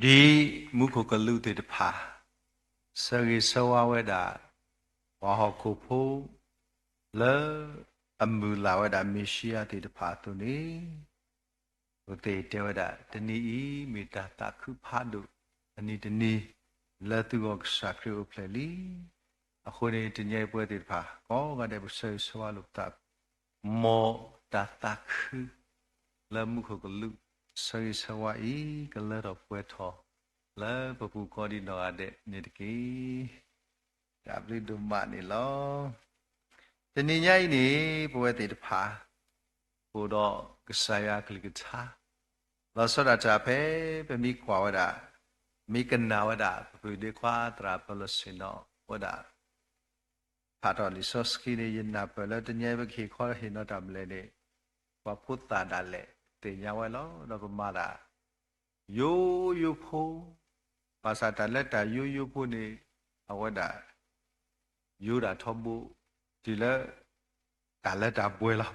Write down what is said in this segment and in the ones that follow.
ဒ်မူခိၣ်ကလူးသ့ၣ်တဖၣ် ဆၢဂ့ၤဆၢဝါဝဲဒၣ် ပှၤဟီၣ်ခိၣ်ဖိ လၢအမုၢ်လၢ်ဝဲဒၣ်မ့ၣ်ၡံအၤသ့ၣ်တဖၣ်အသိးန့ၣ်, ပသ့ၣ်တဲဝဲဒၣ် တနံၤအံၤမ့ၢ်တၢ်သးခုဖးဒိၣ်အနံၤတနံၤ လၢသုဂီၢ်ကစၢ်ခရံာ်အိၣ်ဖျဲၣ်လံ. အဃိန့ၣ် တနံၤအံၤပဝဲသ့ၣ်တဖၣ် ကိးဂၤဒဲးပဆၢဂ့ၤဆၢဝါလိာ်ပသး မ်တၢ်သးခု လၢမူခိၣ်ကလူး ဆၢဂ့ၤဆၢဝါအံၤ ကလၢထီၣ်ပှဲၤထီၣ် လၢပပူၤကိးဒံးနီၢ်ဂၤဒဲးန့ၣ်တက့ၢ်. တၢ်ဘျုးဒိၣ်မးန့ၣ်လီၤ. တနံၤညါအံၤန့ၣ် ပဝဲသ့ၣ်တဖၣ် အိၣ်ဒီးကစၢ်ယွၤအကလုၢ်ကထါ လီၤဆီဒၣ်တၢ်ဖဲ ပမ့ၢ်ကွၢ်ဝဲဒၣ်, မ့ၢ်ကနၣ်ဝဲဒၣ် ပပုၢ်ဒ့ခွါသရၣ်ပၢၢ်လီၤဆ့ၣ်နီၤဝဲဒၣ် ဖးထီၣ်လံာ်စီဆှံန့ၣ် ယနၢ်ပၢၢ်လၢတနံၤအံၤပကဟ့ၣ်ခီဟ့ၣ်နီၤတၢ်မနုၤလဲၣ်န့ၣ်, ပှၤဖိသၣ်ဒၣ်လဲာ်သ့ၣ်ညါဝဲလီၤ. ဒီးပမၤတၢ် ယိယိဖိ, ဘၣ်ဆၣ်တၢ်လၢတၢ်ယိယိဖိန့ၣ် အဝဲဒၣ် ယိဒၣ်ထီဘိ တုၤလၢ တၢ်လၢတၢ်ပှဲၤလီ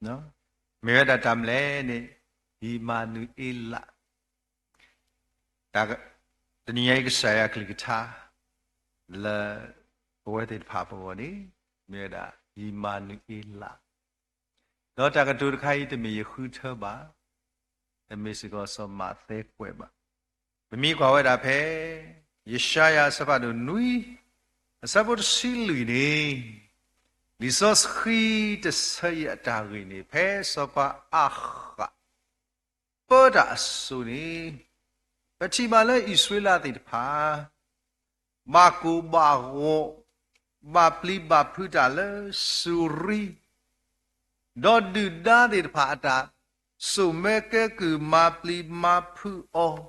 ၤ. မ့ၢ်ဝဲဒၣ်တၢ်မနုၤလဲၣ်န့ၣ် အံၣ်မၤနူၤအ့လး တနံၤညါအံၤကစၢ်ယွၤအကလုၢ်ကထါ လၢ ပဝဲသ့ၣ်တဖၣ်အပဂီၢ်န့ၣ် မ့ၢ်ဝဲဒၣ် အံၣ်မၤနူၤအ့လး ဒီးတၢ်ကတိၤတခါအံၤတမ့ၢ်ယဃုထၢဘၣ်, တမ့ၢ်စ့ၢ်ကီးစီၤမးသဲကွဲးဘၣ်. ပမ့ၢ်ကွၢ်ဝဲဒၣ်ဖဲ ယၡါယၤအဆၢဖးဒိၣ်နွံ အဆၢဖိတဆံလွံၢ်န့ၣ်, လံာ်စီဆှံတဆၢအံၤအတၢ်ဂ့ၢ်န့ၣ် ဖဲစီၤပၤအၤဃး ပၢတၢ်အစိၤန့ၣ်, ပထံၣ်ဘၣ်လၢအံၣ်စရ့လးသ့ၣ်တဖၣ် ဘၣ်ကိၢ်ဘၣ်ဂီၤ, ဘၣ်ပျံၤဘၣ်ဖုးတၢ်လၢစူၤရံ, ဒီးဒုၣ်ဒါသ့ၣ်တဖၣ်အတၢ်စိာ်မၢကဲကုၢ်မၤပျံၤမၤဖုးအီၤ,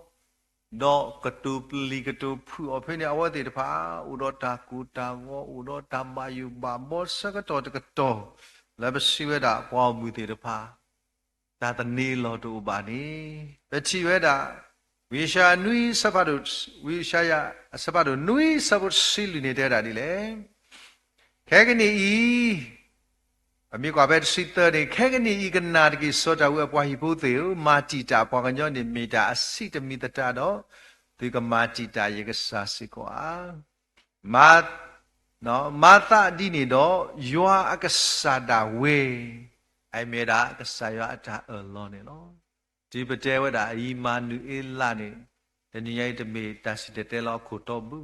ဒီးကတိၤပျံၤကတိၤဖုးအီၤဖဲန့ၣ် အဝဲသ့ၣ်တဖၣ် အိၣ်ဒီးတၢ်ကိၢ်တၢ်ဂီၤ အိၣ်ဒီးတၢ်ဘၣ်ယိၣ်ဘၣ်ဘီဆၢကတီၢ်တကတီၢ် လၢပစံးဝဲဒၣ်ပှၤဂီၢ်မုၢ်သ့ၣ်တဖၣ် တၢ်သန့ၤလီၤတအိၣ်ဘၣ်န့ၣ်, ပထံၣ်ဝဲဒၣ် ဝံယၡါယၤနွံဆၢဖးဒိၣ်, ဝံယၡါယၤအဆၢဖးဒိၣ်နွံဆၢဖိတဆံလွံၢ်န့ၣ်တဲဝဲဒၣ်ဒ်လဲၣ်. ခဲကနံၣ်အံၤ, ပမ့ၢ်ကွၢ်ဖဲတဆံသၢန့ၣ်, ခဲကနံၣ်အံၤကနၣ်တက့ၢ် စီၤဒၤဝံးအပှၤဟံၣ်ဖိသ့ၣ်ဧၢ, မၤတံာ်တာ်ပှၤကညီန့ၣ်မ့ၢ်တၢ်အဆံးတမံၤသတးဒီး, သုကမၤတံာ်တာ်ယကစၢ်စ့ၢ်ကီးဧါ. မၤ, မၤသးဒ်န့ၣ်ဒီး ယွၤအကစၢ်ဒၣ်ဝဲ, အမ့ၢ်ဝဲဒၣ်ကစၢ်ယွၤအတၢ်အၢၣ်လီၤန့ၣ်လီၤ. တုၤပတဲဝဲဒၣ် အံၣ်မၤနူၤအ့လးန့ၣ်, တနံၤညါအံၤတမ့ၢ်တၢ်စံၣ်တဲၤတဲလီၤအခိၣ်တီဘု,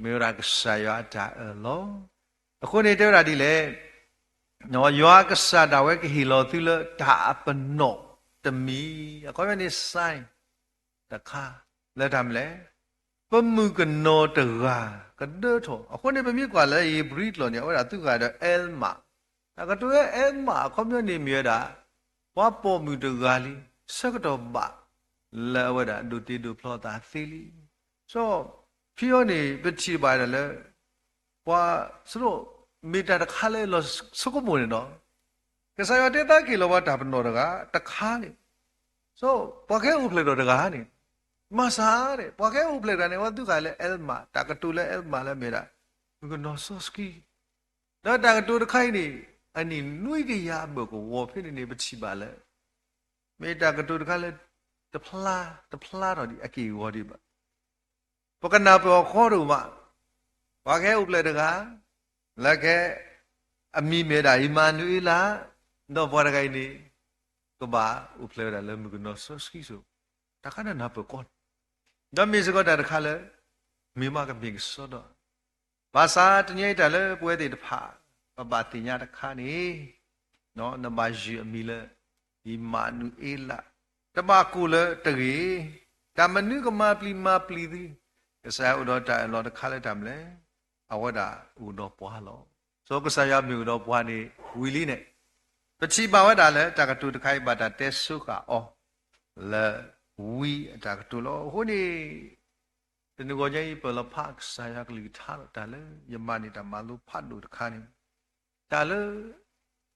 မ့ၢ်ဝဲဒၣ်ကစၢ်ယွၤအတၢ်အၢၣ်လီၤ. အဃိန့ၣ်တဲဝဲဒၣ်ဒ်လဲၣ်, ယွၤအကစၢ်ဒၣ်ဝဲကဟ့ၣ်လီၤသုလၢတၢ်အပနီၣ်တမံၤ, အခီပညီန့ၣ် sign တခါ လၢတၢ်မနုၤလဲၣ်, ပမုၣ်ကနီၤတဂၤကဒၢထီၣ်. အဃိန့ၣ် ပမ့ၢ်ကွၢ်လၢဧ့ၤဘြံၤကျိာ်န့ၣ် အဝဲဒၣ်သုးဃာ်ဒီး Alma, တၢ်ကတိၤလၢ Alma အခီပညီန့ၣ်မ့ၢ်ဝဲဒၣ် ပှၤပိာ်မုၣ်တဂၤလံ, ဆၢကတီၢ်ဘၣ်လၢအဝဲဒၣ်ဒိးတ့ဒိးဖျီအသးသ့လံ. စီၤဖံအီၤန့ၣ် ပထံၣ်ဘၣ်ဒၣ်လၢ ပှၤစရီ မ့ၢ်တၢ်တခါလၢလီၤဆိကမိၣ်န့ၣ်ဒီး, ကစၢ်ယွၤတဲသးက့ၤလီၤပှၤတၢ်ပနီၣ်တဂၤတခါန့ၣ်, စီၤပှၤကဟဲအိၣ်ဖျဲၣ်ဒီးတဂၤန့ၣ်, မၤစၢၤန့ၣ် ပှၤကဟဲအိၣ်ဖျဲၣ်တဂၤန့ၣ် အဝဲသုးဃာ်လၢ Alma, တၢ်ကတိၤလၢ Alma လၢမ့ၢ်ဒၣ် မုၣ်ကနီၤစီဆှံ ဒီးတၢ်ကတိၤတခါအံၤန့ၣ် အနံၣ်နွံကယၤအဘၢၣ်ကဝီၤဖဲန့ၣ်န့ၣ် ပထံၣ်ဘၣ်လၢ မ့ၢ်တၢ်ကတိၤတခါလၢ တဖျါ, တဖျါထီၣ်ဒံးအက့ၢ်အဂီၤဒံးဘၣ်. ပကနၢ်ပၢၢ်အီၤဃီတအိၣ်ဘၣ်. ပှၤကဟဲအိၣ်ဖျဲၣ်တဂၤ, လၢကဲ အမံၤမ့ၢ်ဒၣ် အံၣ်မၤနူၤအ့လး, ဒီးပှၤတဂၤအံၤန့ၣ် ကဘၣ်အိၣ်ဖျဲၣ်ဝဲဒၣ်လၢမုၣ်ကနီၤစီဆှံစိၤ, တၢ်ခါန့ၣ်နၢ်ပၢၢ်ကီန့ၣ်, ဒီးမ့ၢ်စ့ၢ်ကီးတၢ်တခါလၢ မ့ၢ်မးကမ့ၢ်ကစီဒီ, ဘၣ်ဆၣ်တနံၤအံၤတၢ်လၢပဝဲသ့ၣ်တဖၣ် ပဘၣ်သ့ၣ်ညါတခါန့ၣ်, နဘၣ်ယုၢ်အမံၤလၢ အံၣ်မၤနူၤအ့လး, တဘၣ်ကိၢ်လၢတဂ့ၤ, တၢ်မနုၤကမၤပျံၤမၤပျံၤသု, ကစၢ်ယွၤအိၣ်ဒီးတၢ်အၢၣ်လီၤတခါလၢတၢ်မနုၤလဲၣ်, အဝဲဒၣ်အိၣ်ဒီးပှၤလီၤ. စီၤကစၢ်ယွၤမ့ၢ်အိၣ်ဒီးပှၤန့ၣ် ဝံၤလံန့ၣ်, ပထံၣ်ဘၣ်ဝဲဒၣ်လၢတၢ်ကတိၤတခါအံၤဘၣ်တၢ်တဲဆိဃာ်အီၤ လၢဝံအတၢ်ကတိၤလီၤ. အဃိန့ၣ် တနံၤဂီၤညါအံၤ ပၢၢ်လီၤဖးကစၢ်ယွၤကလုၢ်ကထါဒီးတၢ်လၢယမၤန့ၢ်တၢ်မၤလိဖးဒိၣ်တခါန့ၣ်, တၢ်လၢ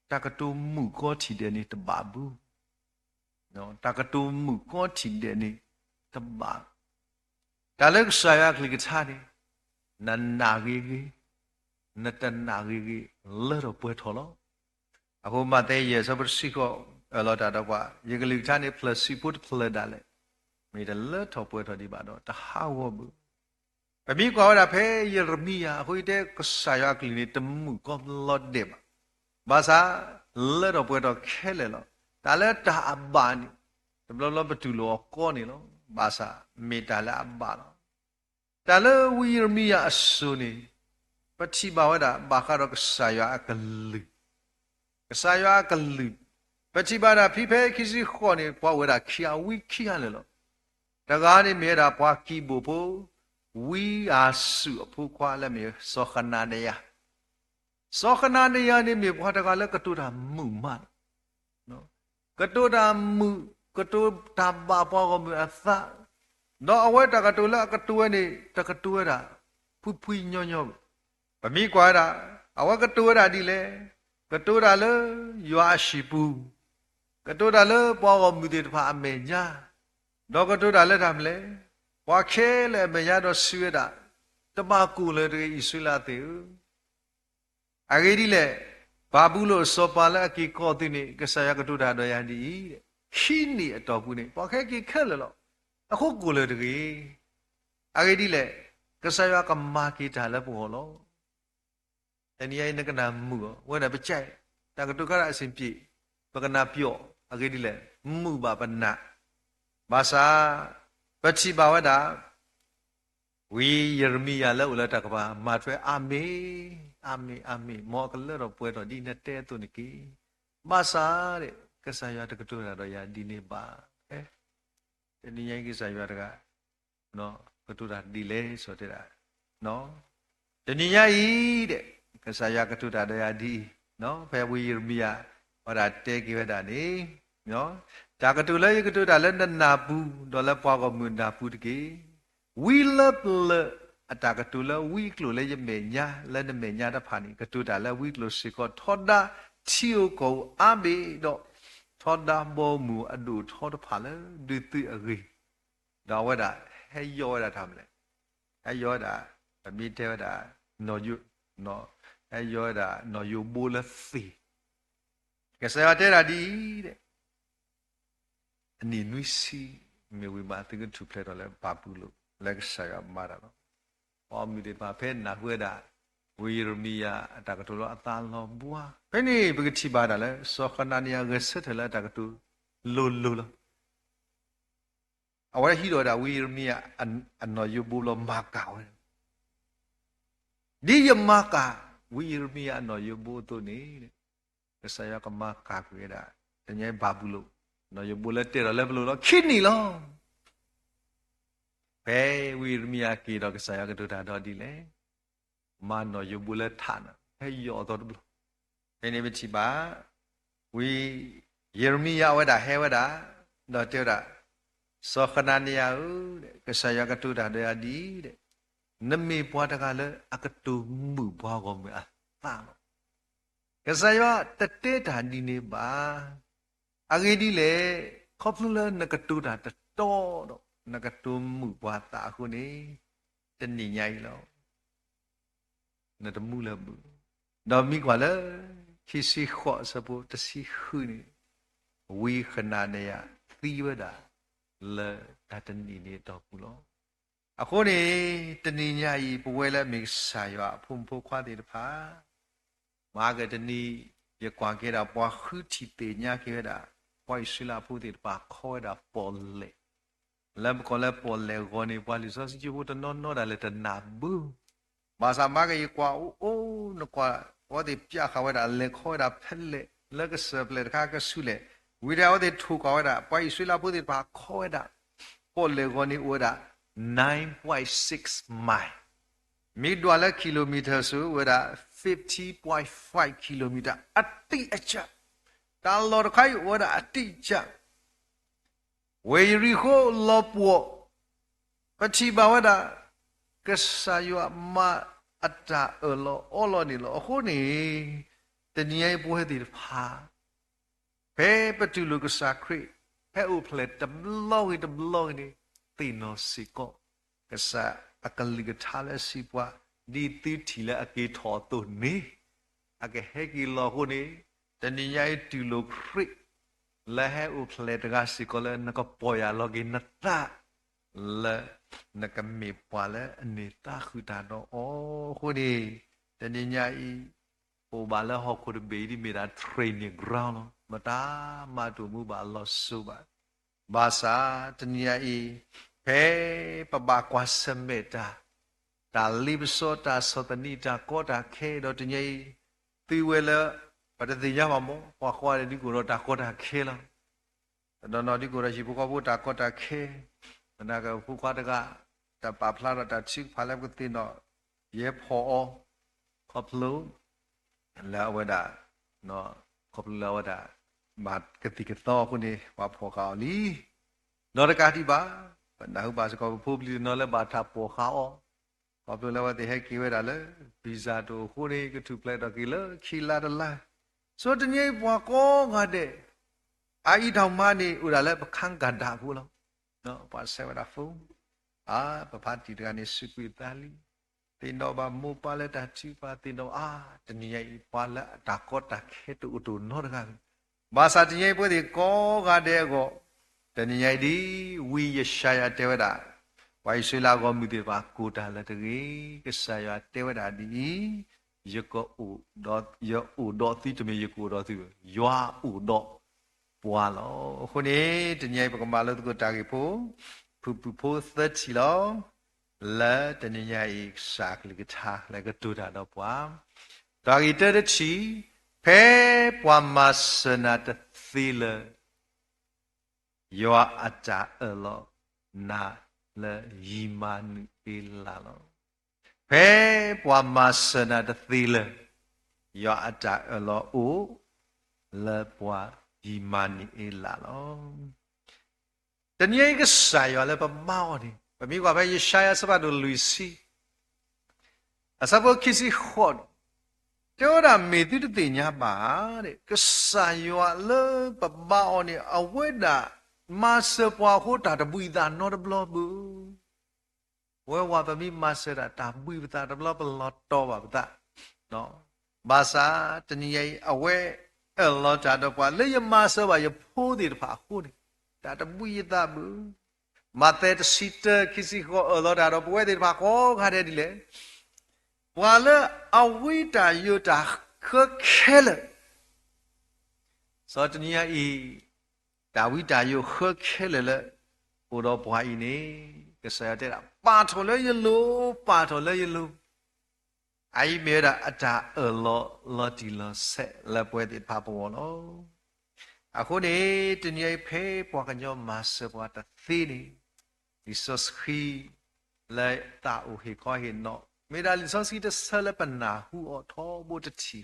တၢ်ကတိၤမုာ်ကီထံၣ်ဒဲးန့ၣ်တဘၣ်ဘၣ်, တၢ်ကတိၤမုာ်ကီထံၣ်ဒဲးန့ၣ်တဘၣ်, တၢ်လၢကစၢ်ယွၤကလုၢ်ကထါန့ၣ် နနာ်ဂ့ၤဂ့ၤ, နတနာ်ဂ့ၤဂ့ၤ လၢထီၣ်ပှဲၤထီၣ်လီၤ. အဃိမးသဲယဲၢ်ဆၢဖိတဆံဃိး အၢၣ်လီၤတၢ်ဒီးပှၤ, ယကလုၢ်ကထါန့ၣ် ဖျၢၣ်ဆံးဖိတဖျၢၣ်ဒၣ်လဲာ်, မ့ၢ်တလၢထီၣ်ပှဲၤထီၣ်ဒံးဘၣ်ဒီး တဟးဂီၤဘၣ်. ပမ့ၢ်ကွၢ်ဝဲဒၣ်ဖဲယံးရမံယၤအဃိ ယတဲကစၢ်ယွၤအကလုၢ်န့ၣ် တမုာ်ကီၤလီၤဒဲးဘၣ်. ဘၣ်ဆၣ် လၢထီၣ်ပှဲၤထီၣ်ခဲလၢာ်လီၤ. တၢ်လၢတၢ်အဘၣ်န့ၣ် တဘျီဘျီပတူၢ်လိာ်အီၤကီန့ၣ်လီၤ. ဘၣ်ဆၣ် မ့ၢ်တၢ်လၢအဘၣ်လီၤ. တၢ်လၢဝံယံးရမံယၤအစိၤန့ၣ် ပထံၣ်ဘၣ်ဝဲဒၣ် ဘၣ်ဃးဒီးကစၢ်ယွၤအကလုၢ်, ကစၢ်ယွၤအကလုၢ်, ပထံၣ်ဘၣ်ဒၣ်ဖဲ ဖဲခံဆံဃိးန့ၣ် ပှၤအိၣ်ဝဲဒၣ်ခံဂၤဝံခံဂၤလၢာ်လီၤ. တဂၤန့ၣ်မ့ၢ်ဝဲဒၣ်ပှၤကံးဘိၣ်ဖိ ဝံအၤစူၣ်အဖိခွါလၢမ့ၢ်စီၤဃနၤနယၤ စီၤဃနၤနယၤန့ၣ် မ့ၢ်ပှၤတဂၤလၢကတိၤတၢ်မုာ်မးလီၤ. ကတိၤတၢ်မုာ်, ကတိၤတၢ်ဘၣ်ပှၤဂီၢ်မုၢ်အသး, ဒီးအဝဲတၢ်ကတိၤလၢအကတိၤဝဲန့ၣ် တကတိၤဝဲဒၣ် ဖှံဖှံညီညီဘၣ်. ပမ့ၢ်ကွၢ်ဝဲဒၣ် အဝဲကတိၤဝဲဒၣ်ဒ်လဲၣ်, ကတိၤတၢ်လၢယွၤအဟံၣ်ပူၤ, ကတိၤတၢ်လၢပှၤဂီၢ်မုၢ်သ့ၣ်တဖၣ်အမဲာ်ညါ, ဒီးကတိၤတၢ်လၢတၢ်မနုၤလဲၣ်, ပှၤခဲလၢာ်အမဲာ်ညါဒီးစံးဝဲဒၣ်, တဘၣ်ကိၢ်လၢၤတဂ့ၤ အံၣ်စရ့လးသ့ၣ်ဧၢ အဂ့ၢ်ဒ်လဲၣ်, ဘၤဘူလိၣ်အစီၤပၤလၢအက့ၤကီၢ်သုန့ၣ် ကစၢ်ယွၤကတိၤတၢ်ဒီးယၤဒ်အံၤ, ခံနံၣ်အတီၢ်ပူၤန့ၣ် ပှၤကဟဲက့ၤခဲလၢာ်လီၤ. အဃိကိၢ်လၢၤတဂ့ၤ. အဂ့ၢ်ဒ်လဲၣ်, ကစၢ်ယွၤကမၤက့ၤတၢ်လၢပဂီၢ်လီၤ. တနံၤညါအံၤ နကနၢ်မုာ်အီၤ, ဝဲဒၣ်ပကဲ, တၢ်ကတိၤခါဒၣ်အဆင်ပြေ, ပကနၢ်ပျီ, အဂ့ၢ်ဒ်လဲၣ်, မုာ်ဘၣ်ပနၢ်, ဘၣ်ဆၣ် ပထံၣ်ဘၣ်ဝဲဒၣ် ဝံယံးရမံယၤလၢအိၣ်လၢတၢ်ကပၤ မၤထွဲ အၤမ့ၣ်, အၤမ့ၣ်, အၤမ့ၣ်, မ်အကလၢထီၣ်ပှဲၤထီၣ်ဒ်နတဲအသိးန့ၣ်တက့ၢ်. ဘၣ်ဆၣ်, ကစၢ်ယွၤတကတိၤတၢ်ဒီးယၤဒ်န့ၣ်ဘၣ်. တနံၤညါအံၤကစၢ်ယွၤတဂၤ ကတိၤတၢ်ဒ်လဲၣ် စီၤတဲဒၣ်, တနံၤညါအံၤ, ကစၢ်ယွၤကတိၤတၢ်ဒီးယၤဒ်အံၤ, ဖဲဝံယံးရမံယၤ ဝဲဒၣ်တဲက့ၤဝဲဒၣ်န့ၣ်, တၢ်ကတိၤလၢယကတိၤတၢ်လၢနနၢ်ပူၤ ဒီးလၢပှၤဂီၢ်မုၢ်နၢ်ပူၤတက့ၢ်. ဝံလၢပျၢၤအတၢ်ကတိၤလၢဝံကျိာ်လၢယမဲာ်ညါ လၢနမဲာ်ညါတဖၣ်န့ၣ် ကတိၤတၢ်လၢဝံကျိာ်စ့ၢ်ကီး ထီဒါထံဧိၤကီၢ်ဧိၤအါဘ့ၣ်ဒီး ထီဒါဘီမုၢ်အဒိၣ်ထီတဖၣ်လၢဒုးသုးအဂ့ၢ်, ဒီးအဝဲဒၣ်ဟဲယီၤဝဲဒၣ်တၢ်မနုၤလဲၣ်, ဟဲယီၤဝဲဒၣ်, ပမ့ၢ်တဲဝဲဒၣ်, ဟဲယီၤဝဲဒၣ်နီၣ်ယိၤဘိလၢသ့ၣ်, ကစၢ်ယွၤတဲဒၣ်ဒ်အံၤ, အနံၣ်နွံဆံ မ့ၢ်ဝံၤမး သုကထူၣ်ဖျဲးထီၣ်လၢဘၤဘူလိၣ် လၢကစၢ်ယွၤမၤတၢ်လီၤ. ပှၤဂီၢ်မုၢ်သ့ၣ်တဖၣ် ဖဲနၢ်ဟူဝဲဒၣ် ဝံယံးရမံယၤအတၢ်ကတိၤလၢအသးလီၤဘှါ, ဖဲန့ၣ် ပကထံၣ်ဘၣ်ဒၣ်လၢ စီၤဃနၤနယၤဂဲၤဆၢထၢၣ်လၢအတၢ်ကတိၤလိၤလိၤလီၤ. အဝဲဟံးဒီးဝဲဒၣ်ဝံယံးရမံယၤအနီၣ်ယိၤဘိလီၤ မၤကၤဝဲဒၣ်, ဒ်ယမၤကၤ ဝံယံးရမံယၤအနီၣ်ယိၤဘိအသိးန့ၣ် ကစၢ်ယွၤကမၤကၤကွံာ်ဝဲဒၣ် တနံၤညါအံၤဘၤဘူလိၣ် နီၣ်ယိၤဘိလၢတဲထီၣ်လၢပလိၤလီၤ ခံနံၣ်လီၤ. ဖဲဝံယံးရမံယၤက့ၤဒီး ကစၢ်ယွၤကတိၤတၢ်ဒီးဒ်လဲၣ်, မၤနီၣ်ယိၤဘိလၢထးန့ၣ် ဟဲယီၤအသီတဘျီ. ဖဲန့ၣ်ပထံၣ်ဘၣ် ဝံယံးရမံယၤအဝဲဒၣ်ဟဲဝဲဒၣ်, ဒီးတဲဝဲဒၣ်, စီၤဃနၤနယၤဧၢ, ကစၢ်ယွၤကတိၤတၢ်ဒီးယၤဒ်အံၤ, နမ့ၢ်ပှၤတဂၤလၢအကတိၤမုာ်ပှၤဂီၢ်မုၢ်အသးလီၤ. ကစၢ်ယွၤတတဲတၢ်ဒ်န့ၣ်ဘၣ်. အဂ့ၢ်ဒ်လဲၣ်, ခီဖျိလၢနကတိၤတၢ်တတီဒီး နကတိၤမုာ်ပှၤသးအဃိန့ၣ်, တနံၤညါအံၤလီၤ နတမူလၢၤဘၣ်. ဒီးမ့ၢ်ကွၢ်လၢ ခံဆံဃိးအဆၢဖိတဆံဃုန့ၣ်, ဝံဃနၤနယၤသံဝဲဒၣ် လၢတၢ်တနံၤန့ၣ်အတီၢ်ပူၤလီၤ. အဃိန့ၣ်, တနံၤညါအံၤ ပဝဲလၢအမ့ၢ်ကစၢ်ယွၤအဖိမုၣ်ဖိခွါသ့ၣ်တဖၣ်, မဟါကတနံၤ ယကွၢ်က့ၤဒၣ်ပှၤဃုထံၣ်သ့ၣ်ညါက့ၤဝဲဒၣ် ပှၤအံၣ်စရ့လးဖိသ့ၣ်တဖၣ်ခီဝဲဒၣ်ပီၣ်လဲၣ် လၢပကိးလၢပီၣ်လဲၣ်ဂီၤန့ၣ် ပှၤလံာ်စီဆှံကၠိဖိတနီၤနီၤဒၣ်လဲာ်တနၢ်ဘၣ်. ဘၣ်ဆၣ်မဟါကယကွၢ်အိၣ်အိၣ် နကွၢ် အဝဲသ့ၣ်ပျးဃာ်ဝဲဒၣ် လဲၤခီဝဲဒၣ်ဖဲလဲၣ် လၢကစၢၢ်ဖျဲၣ်တခါကဆူးလဲၣ်, ဝံၤဒီးအဝဲသ့ၣ်ထိၣ်ကွၢ်ဝဲဒၣ် ပှၤအံၣ်စရ့လးဖိသ့ၣ်တဖၣ်ခီဝဲဒၣ် ပီၣ်လဲၣ်ဂီၤန့ၣ်အိၣ်ဝဲဒၣ် nine point six mile, မ့ၢ်ဒွးလၢ kilometer စ့ၢ် အိၣ်ဝဲဒၣ် fifty point five kilometer အတိအကျ, တၢ်လီၢ်တခါအံၤအိၣ်ဝဲဒၣ်အတိအကျ ဝ့ၢ်ယရံၣ်ဃိၣ်လီၤပှီၢ်, ပထံၣ်ဘၣ်ဝဲဒၣ် ကစၢ်ယွၤမၤအတၢ်အၢၣ်လီၤအီလီၤန့ၣ်လီၤ. အဃိန့ၣ်, တနံၤညါအံၤပဝဲသ့ၣ်တဖၣ် ဖဲပတူၢ်လိာ်ကစၢ်ခရံာ် ဖဲအိၣ်ဖျဲၣ်တဘျီဂ့ၤတဘျီဂ့ၤန့ၣ် သ့ၣ်နီၣ်စ့ၢ်ကီး ကစၢ်အကလုၢ်ကထါလၢအစံးပှၤ ဒ်သုထံၣ်လၢအက့ၤထီၣ်အသိးန့ၣ် အကဟဲက့ၤလီၤအဃိန့ၣ်, တနံၤညါအံၤတူၢ်လိာ်ခရံာ် လၢဟဲအိၣ်ဖျဲၣ်တဂၤစ့ၢ်ကီးလၢနကပီၢ်ယၢ်လီၤက့ၤနသး လၢနကမ့ၢ်ပှၤလၢအန့ၢ်သါဃုာ်တၢ်ဒီးအီၤအဃိန့ၣ်, တနံၤညါအံၤ ပအိၣ်ဘၣ်လၢဟီၣ်ခိၣ်တဘ့ၣ်အံၤဒ်မ့ၢ်ဒၣ် training ground လီၤ. မတၤမၤတအိၣ်မူဘၣ်အလီၢ်စိၤဘၣ်. ဘၣ်ဆၣ်တနံၤညါအံၤ ဖဲပဘၣ်ကွၢ်ဆၢၣ်မဲာ်တၢ်, တၢ်လ့ပစီတၢ်ဆီၣ်သနံးတၢ်ကီတၢ်ခဲဒီးတနံၤညါအံၤ, သုဝဲလၢ ပတသ့ၣ်ညါဘၣ်မး ပှၤကိးဂၤဒဲးဒုးကအိၣ်ဒီးတၢ်ကီတၢ်ခဲလီၤ. တနီၤနီၤဒုးကအိၣ်ဒီးဟံၣ်ဖိဃီဖိတၢ်ကီတၢ်ခဲ, မနၤကဖိခွါတဂၤ တၢ်ပာ်ဖျါဒီးတၢ်ထုကဖၣ်လၢပကသ့ၣ်နီၣ် ယဲဖီၣ်အီၤ, ခီဖျိ လၢအဝဲဒၣ်, ခီဖျိလၢအဝဲဒၣ် ဘၣ်ကသံၣ်ကသီအဃိန့ၣ် ပှၤဖီၣ်ဃာ်အီၤလံ. ဒီးတကးဒံးဘၣ်, ပနၢ်ဟူဘၣ်စ့ၢ်ကီးပဖိပလံၤတနီၤလၢဘၣ်တၢ်ဖီၣ်ဃာ်အီၤ, ခီဖျိလၢအဝဲသ့ၣ်ဟဲက့ၤဝဲဒၣ်လၢ visa တအိၣ်အဃိန့ၣ် ကထူၣ်ဖျဲးထီၣ်က့ၤလၢခံလါတလါ. ဆိတနံၤအံၤပှၤကိးဂၤဒဲး အအံၤတၢ်မၤန့ၣ် အိၣ်ဒၣ်လၢပခါကဒါအပူၤလီၤ. ပှၤဆှၢဝဲဒၣ် phone, အါ, ပဖါတံၢ်တဂၤန့ၣ် စူးကွံာ်သးလံ, သ့ၣ်နီၣ်ဘၣ်မိၢ်ပၢ်လၢတၢ်ထုကဖၣ်, သ့ၣ်နီၣ်ဘၣ် အါ, တနံၤညါအံၤ ပှၤလၢအတၢ်ကီတၢ်ခဲတအိၣ်တအိၣ်နီတဂၤဘၣ်. ဘၣ်ဆၣ်တနံၤညါအံၤပဝဲသ့ၣ်ကိးဂၤဒဲးအဂီၢ်, တနံၤညါအံၤဒ် ဝံယၡါယၤတဲဝဲဒၣ်, ပှၤအံၣ်စရ့လးအဂီၢ်မုၢ်သ့ၣ်တဖၣ်ကိၢ်တၢ်လၢတဂ့ၤ, ကစၢ်ယွၤတဲဝဲဒၣ်ဒ်အံၤ, ယကအိၣ်, ယအိၣ်ဒီးသုတမ့ၢ်ယကအိၣ်ဒီးသု, ယွၤအိၣ်ဒီးပှၤလီၤ. အဃိန့ၣ် တနံၤအံၤပကမၤလိသကိးတၢ်ဂ့ၢ်ဖိ, ဖုၣ်ဖုၣ်ဖိသၢထံၣ်လီၤ. လၢတနံၤညါအံၤ ကစၢ်အကလုၢ်ကထါလၢကတိၤတၢ်ဒီးပှၤ, တၢ်ဂ့ၢ်တၢတထံၣ်, ဖဲပှၤမၤစၢၤနၤတသ့လၢ ယွၤအတၢ်အၢၣ်လီၤနၤလၢယံၤမၤနုၤအ့လးလီၤ. ဖဲပှၤမၤစၢၤနၤတသ့လၢ ယွၤအတၢ်အၢၣ်လီၤအိၣ်လၢပှၤယံၤမၤနုၤအ့လးလီၤ. တနံၤအံၤကစၢ်ယွၤလၢပဘါအီၤန့ၣ် ပမ့ၢ်ကွၢ်ဖဲယၡါယၤအဆၢဖးဒိၣ်လွံၢ်ဆံ အဆၢဖိခံဆံဃိးန့ၣ်, တဲဝဲဒၣ်မ့ၢ်သုတသ့ၣ်ညါဘၣ်ဧါ, ကစၢ်ယွၤလၢပဘါအီၤန့ၣ် အဝဲဒၣ်မၤစၢၤပှၤအဃိတၢ်တဘှံးသးနီတဘျီဘၣ်. ပဝဲပှၤပမ့ၢ်မၤစၢၤတၢ် တၢ်ဘှံးပသးတဘျီပလီၤတီၤဘၣ်ပသး, ဘၣ်ဆၣ်တနံၤညါအံၤ အဝဲအၢၣ်လီၤတၢ်ဒီးပှၤလၢယမၤစၢၤဘၣ်ယဖိသ့ၣ်တဖၣ်အဃိန့ၣ်, တၢ်တဘှံးယသးဘၣ်. မးသဲတဆံတၢ ခံဆံဃိး အၢၣ်လီၤတၢ်ဒီးပဝဲသ့ၣ်တဖၣ်ကိးဂၤဒဲးဒ်လဲၣ်. ပှၤလၢအဝံတၢ်ယိးတၢ်ဃၢခဲလၢာ်, စီၤတနံၤညါအံၤ, တၢ်ဝံတၢ်ယိးဃၢခဲလၢာ်လၢ အိၣ်ဒီးပှၤအံၤန့ၣ်, ကစၢ်ယွၤတဲဒၣ် ပာ်ထီၣ်လၢယလိၤ, ပာ်ထီၣ်လၢယလိၤ, အအံၤမ့ၢ်ဝဲဒၣ်အတၢ်အၢၣ်လီၤလီၤတံၢ်လီၤဆဲးလၢပဝဲသ့ၣ်တဖၣ်ပဂီၢ်လီၤ. အဃိန့ၣ် တနံၤအံၤဖဲပှၤကညီမၤစၢၤပှၤတသ့န့ၣ်, လံာ်စီဆှံ လၢသးအိၣ်ဟ့ၣ်ခီဟ့ၣ်နီၤ, မ့ၢ်ဒၣ်လံာ်စီဆှံတဆၢလၢပနၢ်ဟူအီၤထီဘိတထံၣ်ဃီ,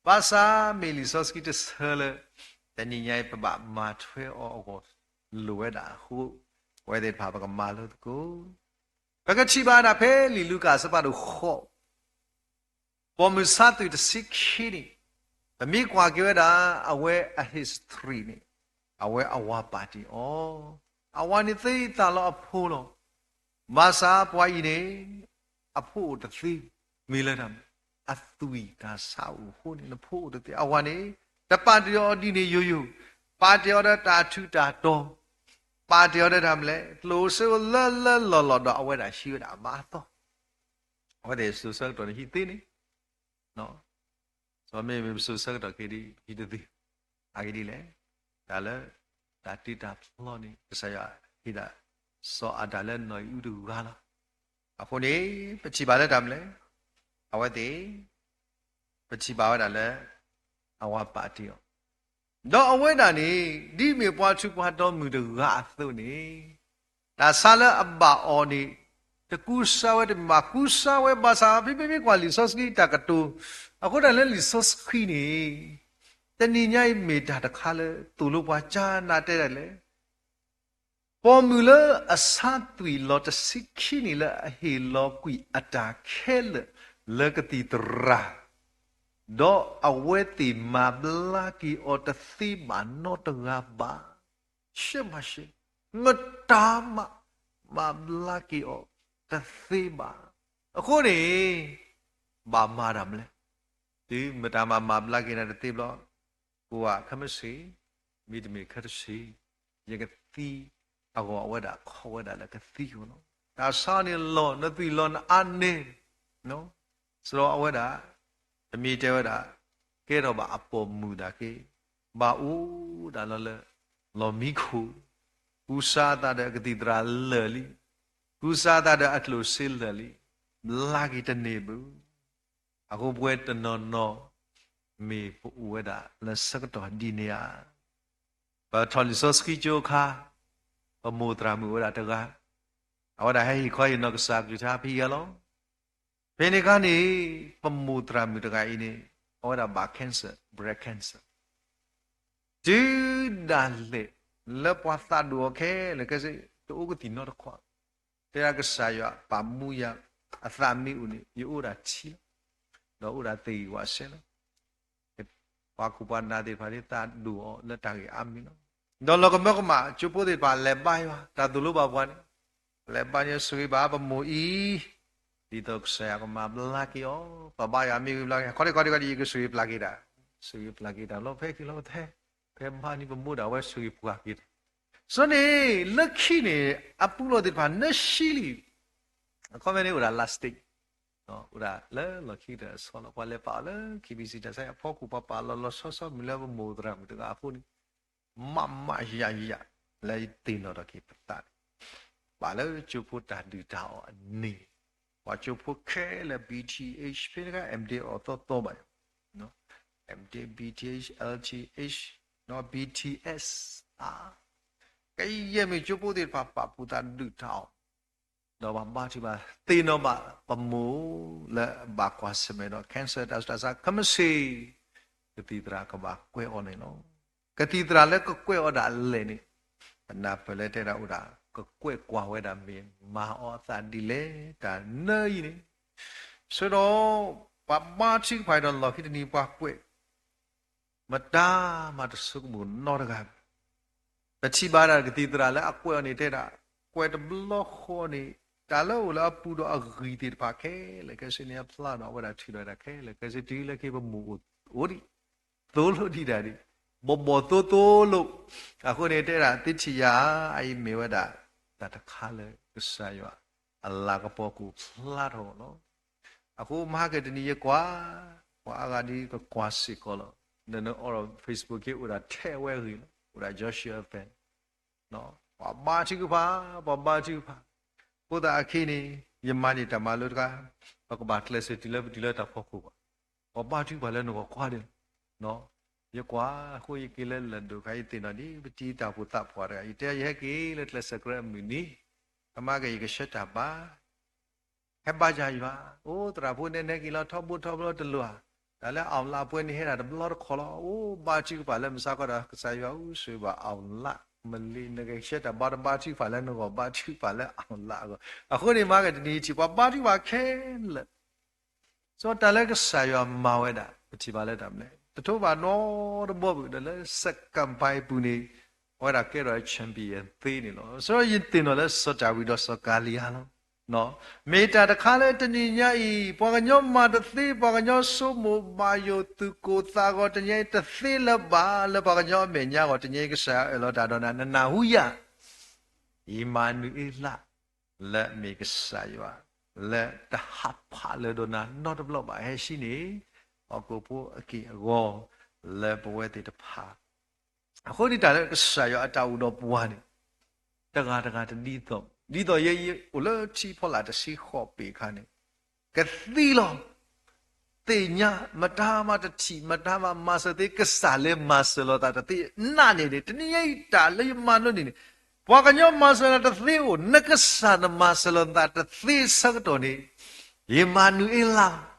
ဘၣ်ဆၣ်မ့ၢ်လံာ်စီဆှံတဆၢလၢ တနံၤညါအံၤပဘၣ်မၤထွဲအီၤအဂီၢ်လိၣ်ဝဲဒၣ်အဃိ, ပဝဲသ့ၣ်တဖၣ်ပကမၤလိသကိး ပကထံၣ်ဘၣ်ဒၣ်ဖဲလံာ်လူၤကၣ်အဆၢဖးဒိၣ်ဃိး, ပိာ်မုၣ်ဆါသွံၣ်တဆံခံန့ၣ်, ပမ့ၢ်ကွၢ်က့ၤဝဲဒၣ် အဝဲအ history န့ၣ်, အဝဲအဝၤပာ်တ့ၢ်အီၤ, အဝၤန့ၣ်သ့သးလီအဖိလီၤ. ဘၣ်ဆၣ်ပှၤအံၤန့ၣ် အဖိအိၣ်တသ့, မ့ၢ်လၢတၢ်မနုၤ, အသွံၣ်တၢ်ဆါအိၣ်အဃိန့ၣ် နဖိအိၣ်တသ့, အဝၤန့ၣ် တပာ်တ့ၢ်အီၤဒ်န့ၣ်ယိယိ, ပာ်တ့ၢ်အီၤဒီးတၢ်ထူးတၢ်တီၤ, ပာ်တ့ၢ်အီၤဒီးတၢ်မနုၤလဲၣ်, ကျိၣ်စ့လၢလၢလီၢ်လီၢ်ဒီးအဝဲဒၣ်ဟံးဝဲဒၣ်အမါအသီ အဝဲသ့ၣ်စိၤဆၢကတီၢ်န့ၣ်ဟံးသ့န့ၣ်, စီၤမ့ၢ်မ့ၢ်ပစိၤဆၢကတီၢ်က့ၤဒ်ဟံးတသ့, အဂ့ၢ်ဒ်လဲၣ်, တၢ်လၢ တၢ်တ့တၢ်ဖျီန့ၣ် ကစၢ်ယွၤဟ့ၣ်ဒၣ် စီၤအၤဒၣ်လၢနီၢ်အံၤအူတဂၤလီၤ. အဃိန့ၣ် ပထံၣ်ဘၣ်လၢတၢ်မနုၤလဲၣ်, အဝဲသ့ၣ် ပထံၣ်ဘၣ်ဝဲဒၣ်လၢ အဝၤပာ်တ့ၢ်အီၤ, ဒီးအဝဲဒၣ်န့ၣ် ဒ်မ့ၢ်ပှၤထူးပှၤတီၤမုၣ်တဂၤအသိးန့ၣ်, တၢ်ဆါလၢအဘၣ်အီၤန့ၣ် တကူစါဝဲတမ့ၢ်ဘၣ်, ကူစါဝဲဘၣ်ဆၣ် ဖဲမ့မ့ၢ်ကွၢ်လံာ်စီဆှံတၢ်ကတိၤ, အဃိတၢ်လၢလံာ်စီဆှံန့ၣ် တနံၤညါအံၤမ့ၢ်တၢ်တခါလၢသိၣ်လိပှၤကၢ်နးတဲဒၣ်လဲၣ် ပိာ်မုၣ်လၢအဆါသွံၣ်လီၤတဆံခံန့ၣ်လၢအဟ့ၣ်လီၤကွံာ်အတၢ်ခဲလၢာ်လၢကသံၣ်သရၣ်, ဒီးအဝဲသ့ၣ်မၤဘျါက့ၤအီၤတသ့ဘၣ်နီတဂၤဘၣ်. ရှဲမးရှဲ, မတၤမး မၤဘျါက့ၤအီၤတသ့ဘၣ်. အဃိန့ၣ် ဘၣ်မၤတၢ်မနုၤလဲၣ်, တုၤမတၤမးမၤဘျါက့ၤနၤတသ့ဘျီ, ကိးဂၤခဲမုၢ်ဆ့ၣ်, မ့တမ့ၢ်ခဲတဆ့ၣ်, ယကသံ အဂီၢ်အဝဲဒၣ်ခီဝဲဒၣ်လၢကသံအဂီၢ်လီၤ. တၢ်ဆါန့ၣ်လီၤ, နသွံၣ်လီၤနအါန့ၢ်, စရီအဝဲဒၣ် တမ့ၢ်တဲဝဲဒၣ် ကဲထီၣ်ဘၣ်အပိာ်မုၣ်ဒၣ်က့, ဘၣ်အိၣ်ဒၣ်လီၤလၢ လီၢ်မံခိၣ်, ကူစါအသးဒီးကသံၣ်သရၣ်လၢာ်လံ, ကူစါအသးဒီးအကျိၣ်စ့လၢာ်လံ, ဘျါက့ၤတန့ၢ်ဘၣ်. အဃိပဝဲတနီၤနီၤ မ့ၢ်ပအိၣ်ဝဲဒၣ်လၢဆၢကတီၢ်ဒ်န့ၣ်ဧါ. ပထီၣ်လံာ်စီဆှံကၠိအခါ ပမိၢ်သရၣ်မုၣ်အိၣ်ဝဲဒၣ်တဂၤ, အဝဲဒၣ်ဟဲဟ့ၣ်ခီဟ့ၣ်နီၤကစၢ်အကလုၢ်ကထါဖဲအံၤလီၤ. ဖဲန့ၣ်အခါန့ၣ် ပမိၢ်သရၣ်မုၣ်တဂၤအံၤန့ၣ် အဝဲဒၣ်ဘၣ် cancer, breast cancer, တုၤဒၣ်လဲာ်လၢပှၤသးဒိၣ်အီၤခဲလၢာ်ခဲဆ့ တအိၣ်ကသံၣ်နီတခီ, တဲဒၣ်ကစၢ်ယွၤပာ်မူယၤ, အသးမ့ၢ်အိၣ်န့ၣ် ယအိၣ်ဒၣ်ထံလီၤ, ဒီးအိၣ်ဒၣ်သ့ၣ်ဂံၢ်ဝးစဲလီၤ. ပှၤခိၣ်ပှၤနၢ်သ့ၣ်တဖၣ်န့ၣ် သးဒိၣ်အီၤလၢတၢ်ဂ့ၢ်အါမံၤလီၤ. ဒီးလီၤကမၢကမၣ် ကၠိဖိသ့ၣ်တဖၣ်လဲၤဘါယွၤ, တၢ်သိၣ်လိဘၣ်ပှၤန့ၣ်, လဲၤဘါန့ၣ်ဆိၣ်ဂ့ၤဘၣ်ပမိၢ်အံၤ, ဒ်သိးကစၢ်ယွၤကမၤဘျါက့ၤအီၤ, ပဘါယွၤမ့ၢ်ဂ့ၤဘျါက့ၤ ခီဒံခီဒံခီဒံ ယကဆိၣ်ဂ့ၤပျၢ်က့ၤတၢ်, ဆိၣ်ဂ့ၤပျၢ်က့ၤတၢ်လီၤ. ဖဲခံလီၤပထဲ ဖဲဘါန့ၣ်ပမိၢ်ဒၣ်ဝဲဆိၣ်ဂ့ၤပှၢ်က့ၤတၢ်, ဆိန့ၣ် လၢခံန့ၣ် အပူၤလီၢ်သ့ၣ်တဖၣ် နၢဆံလံ, အခီဖဲန့ၣ်အိၣ်ဒၣ် last stage, အိၣ်ဒၣ်လၢလီၢ်ခံကတၢၢ်အဆီလီၤ. ပှၤလဲၤပာ်အီၤလၢ KBC တၢ်ဆါအဖီခိၣ် ပှၤပာ်လီၤလီၤဆီဆီ မုၢ်လၢပမိၢ်သရၣ်မုၣ်တဂၤအဃိန့ၣ် မးမးယၤယၤ လၢယသ့ၣ်နီၣ်ထီၣ်က့ၤပသးန့ၣ်, ဘၣ်လၢကၠိဖိတၢ်ဒုၣ်တၢ်အီၣ်အန့ၣ်, ပှၤကၠိဖိခဲလၢာ် B T H ဖဲန့ၣ်အခါ M.Div အီၤသီသီဘၣ်, M.Div, B T H, L T H, ဒီး B T S ဧါ, ကယဲၢ်မ့ၢ်ကၠိဖိသ့ၣ်တဖၣ်ပာ်ဖှိၣ်သးဒုၣ်တၢ်အီၣ် ဒီးပှၤဘါထုကဖၣ် သ့ၣ်နီၣ်ဘၣ်ပမိၢ်လၢဘၣ်ကွၢ်ဆၢၣ်မဲာ်ဒီး cancer တၢ်ဆူးတၢ်ဆါ ခဲမုၢ်ဆ့ၣ် ကသံၣ်သရၣ်ကဘၣ်ကွဲးအီၤန့ၣ်လီၤ. ကသံၣ်သရၣ်လၢကကွဲးအီၤဒၣ်လဲာ်န့ၣ် ပနၢ်ပၢၢ်လၢတဲဒၣ်အိၣ်ဒၣ် ကကွဲးကွၢ်ဝဲဒၣ်မ့ၢ်မၤအီၤအသးဒ်လဲၣ် တၢ်နၢအံၤန့ၣ်, ဆိဒီး ပှၤဘါထုကဖၣ်ဒီးလီၢ်ခံတနံၤပှၤကွဲး မတၤမးတဆိကမိၣ်နီတဂၤ, ပထံၣ်ဘၣ်ဒၣ်ကသံၣ်သရၣ်လၢအကွဲးအီၤန့ၣ်တဲဒၣ်, ကွဲးတဘျီဃီန့ၣ် တၢ်လၢအိၣ်လၢအပူၤဒီးအဂံၢ်သ့ၣ်တဖၣ်ခဲလၢာ်ခဲဆ့န့ၣ် အဖျါဒီးအဝဲဒၣ်ထုးဒီးဝဲဒၣ်ခဲလၢာ်ခဲဆ့ တုၤလၢခံပမိၢ်အိၣ်ဒံး သိလိဒံးဒၣ်ဒံး, ဘီၣ်ဘီၣ်သိသိလိာ်, အဃိန့ၣ်တဲဒၣ် သုထံၣ်ယၤ အအံၤမ့ၢ်ဝဲဒၣ် တၢ်တခါလၢကစၢ်ယွၤ အလၤကပီၤကအိၣ်ဖျါထီၣ်လီၤ. အဃိမဟါကတနံၤယကွၢ်, ပှၤအါဂၤဒ်ကကွၢ်စ့ၢ်ကီးလီၤ. နနအီဒီး Facebook က့အိၣ်ဒၣ်ထဲအဝဲအဂ့ၢ်လီၤ, အိၣ်ဒၣ် Joshua Fan, ပှၤဘါထုကဖၣ်, ပှၤဘါထုကဖၣ်, အဃိသတးအခဲအံၤန့ၣ် ယမၤန့ၢ်တၢ်မၤလိတခါ, ပကဘၣ်ကျဲးစၢးတုၤလၢပတုၤလၢတၢ်ဖီခိၣ်ဘၣ်. ပှၤဘါထုကဖၣ်လၢနဂီၢ်ကွၢ်ဒၣ် ယကွၢ်အဃိယက့ၤလၢလၢၢ်ဒိၣ်ခါ ယသ့ၣ်နီၣ်ဒ်ပတံၤတၢ်အိၣ်ဖှိၣ်သးပှၢ်တဂၤ ယတဲယဟဲက့ၤလၢကျဲးစၢးကြၢးအမုၢ်နံၤ, အမၤက့ၤယကဆှၢတၢ်ဘါ ဟဲဘါယွၤယွၤ, အိၣ်သရၣ်ဖိနဲနဲက့ၤလီၤ ထီဘိထီဘိတလိၤဧါ, တၢ်လၢအီၣ်လၢအပှဲၤန့ၣ်ဟဲဒၣ်တဘျီတခီလီၤ. အိၣ်ဘါထုကဖၣ်လၢမုၢ်ဆါခီဒီး ကစၢ်ယွၤဧၢ ဆိၣ်ဂ့ၤဘၣ်အီၣ်လၢ မ့ၢ်လံ နကဆှၢတၢ်ဘါတဘါထုကဖၣ်လၢနဂီၢ် ဘါထုကဖၣ်လၢအီၣ်လၢအဂီၢ်. အဃိန့ၣ်မၤက့ၤတနံၤထံၣ် ပှၤဘါထုကဖၣ်ခဲလၢာ် စီၤတၢ်လၢကစၢ်ယွၤမၤဝဲဒၣ် ပထံၣ်ဘၣ်လၢတၢ်မနုၤလဲၣ် တထိးဘၣ်နီတဘီဘၣ်ဒီးလၢ စကၣ်ပၤအပူၤန့ၣ် အဝဲဒၣ်ကဲထီၣ် champion သ့န့ၣ်လီၤ. စီၤယသ့ၣ်နီၣ်လၢစီၤဒၤဝံးဒီးစီၤကၤလံယၤလီၤ. မ့ၢ်တၢ်တခါလၢတနံၤညါအံၤ ပှၤကညီမၤတသ့ ပှၤကညီဆိကမိၣ်ဘၣ်ယိၣ် သူၣ်ကိၢ်သးဂီၤတနံၤညါအံၤ တသ့လၢၤဘၣ် လၢပှၤကညီအမဲာ်ညါအဂီၢ် တနံၤညါအံၤကစၢ်ယွၤအၢၣ်လီၤတၢ်ဒီးနၤ နနၢ်ဟူယၤ အံၤမၤနူၤအ့လး လၢအမ့ၢ်ကစၢ်ယွၤ လၢတဟးဖးလၢၤဒီးနၤနီတဘျီဘၣ် ဟဲဆှံန့ၣ် ဟီၣ်ခိၣ်ဖိအက့ၢ်အဂီၤ လၢပဝဲသ့ၣ်တဖၣ် အဃိန့ၣ်တၢ်လၢကစၢ်ယွၤအတၢ်အိၣ်ဒီးပှၤန့ၣ် တဂၤတဂၤတဒ်သိး ဒ်သိးယဲယအိၣ်လၢထံဖီလာ်တဆံဃိးပ့ၤအခါန့ၣ် ကသံလီၤ သ့ၣ်ညါ မတၤမးတထံၣ် မတၤမးမၤစၢၤသ့ ကစၢ်လၢမၤစၢၤလီၤသးတသ့ နာ်န့ၣ်န့ၣ် တနံၤညါအံၤတၢ်လၢယမၤလိန့ၣ်န့ၣ် ပှၤကညီမၤစၢၤနၤတသ့အိၣ် နကစၢ်နမၤစၢၤလီၤနသးတသ့ဆၢကတီၢ်န့ၣ် ယမၤနူၤအ့လးလီၤ.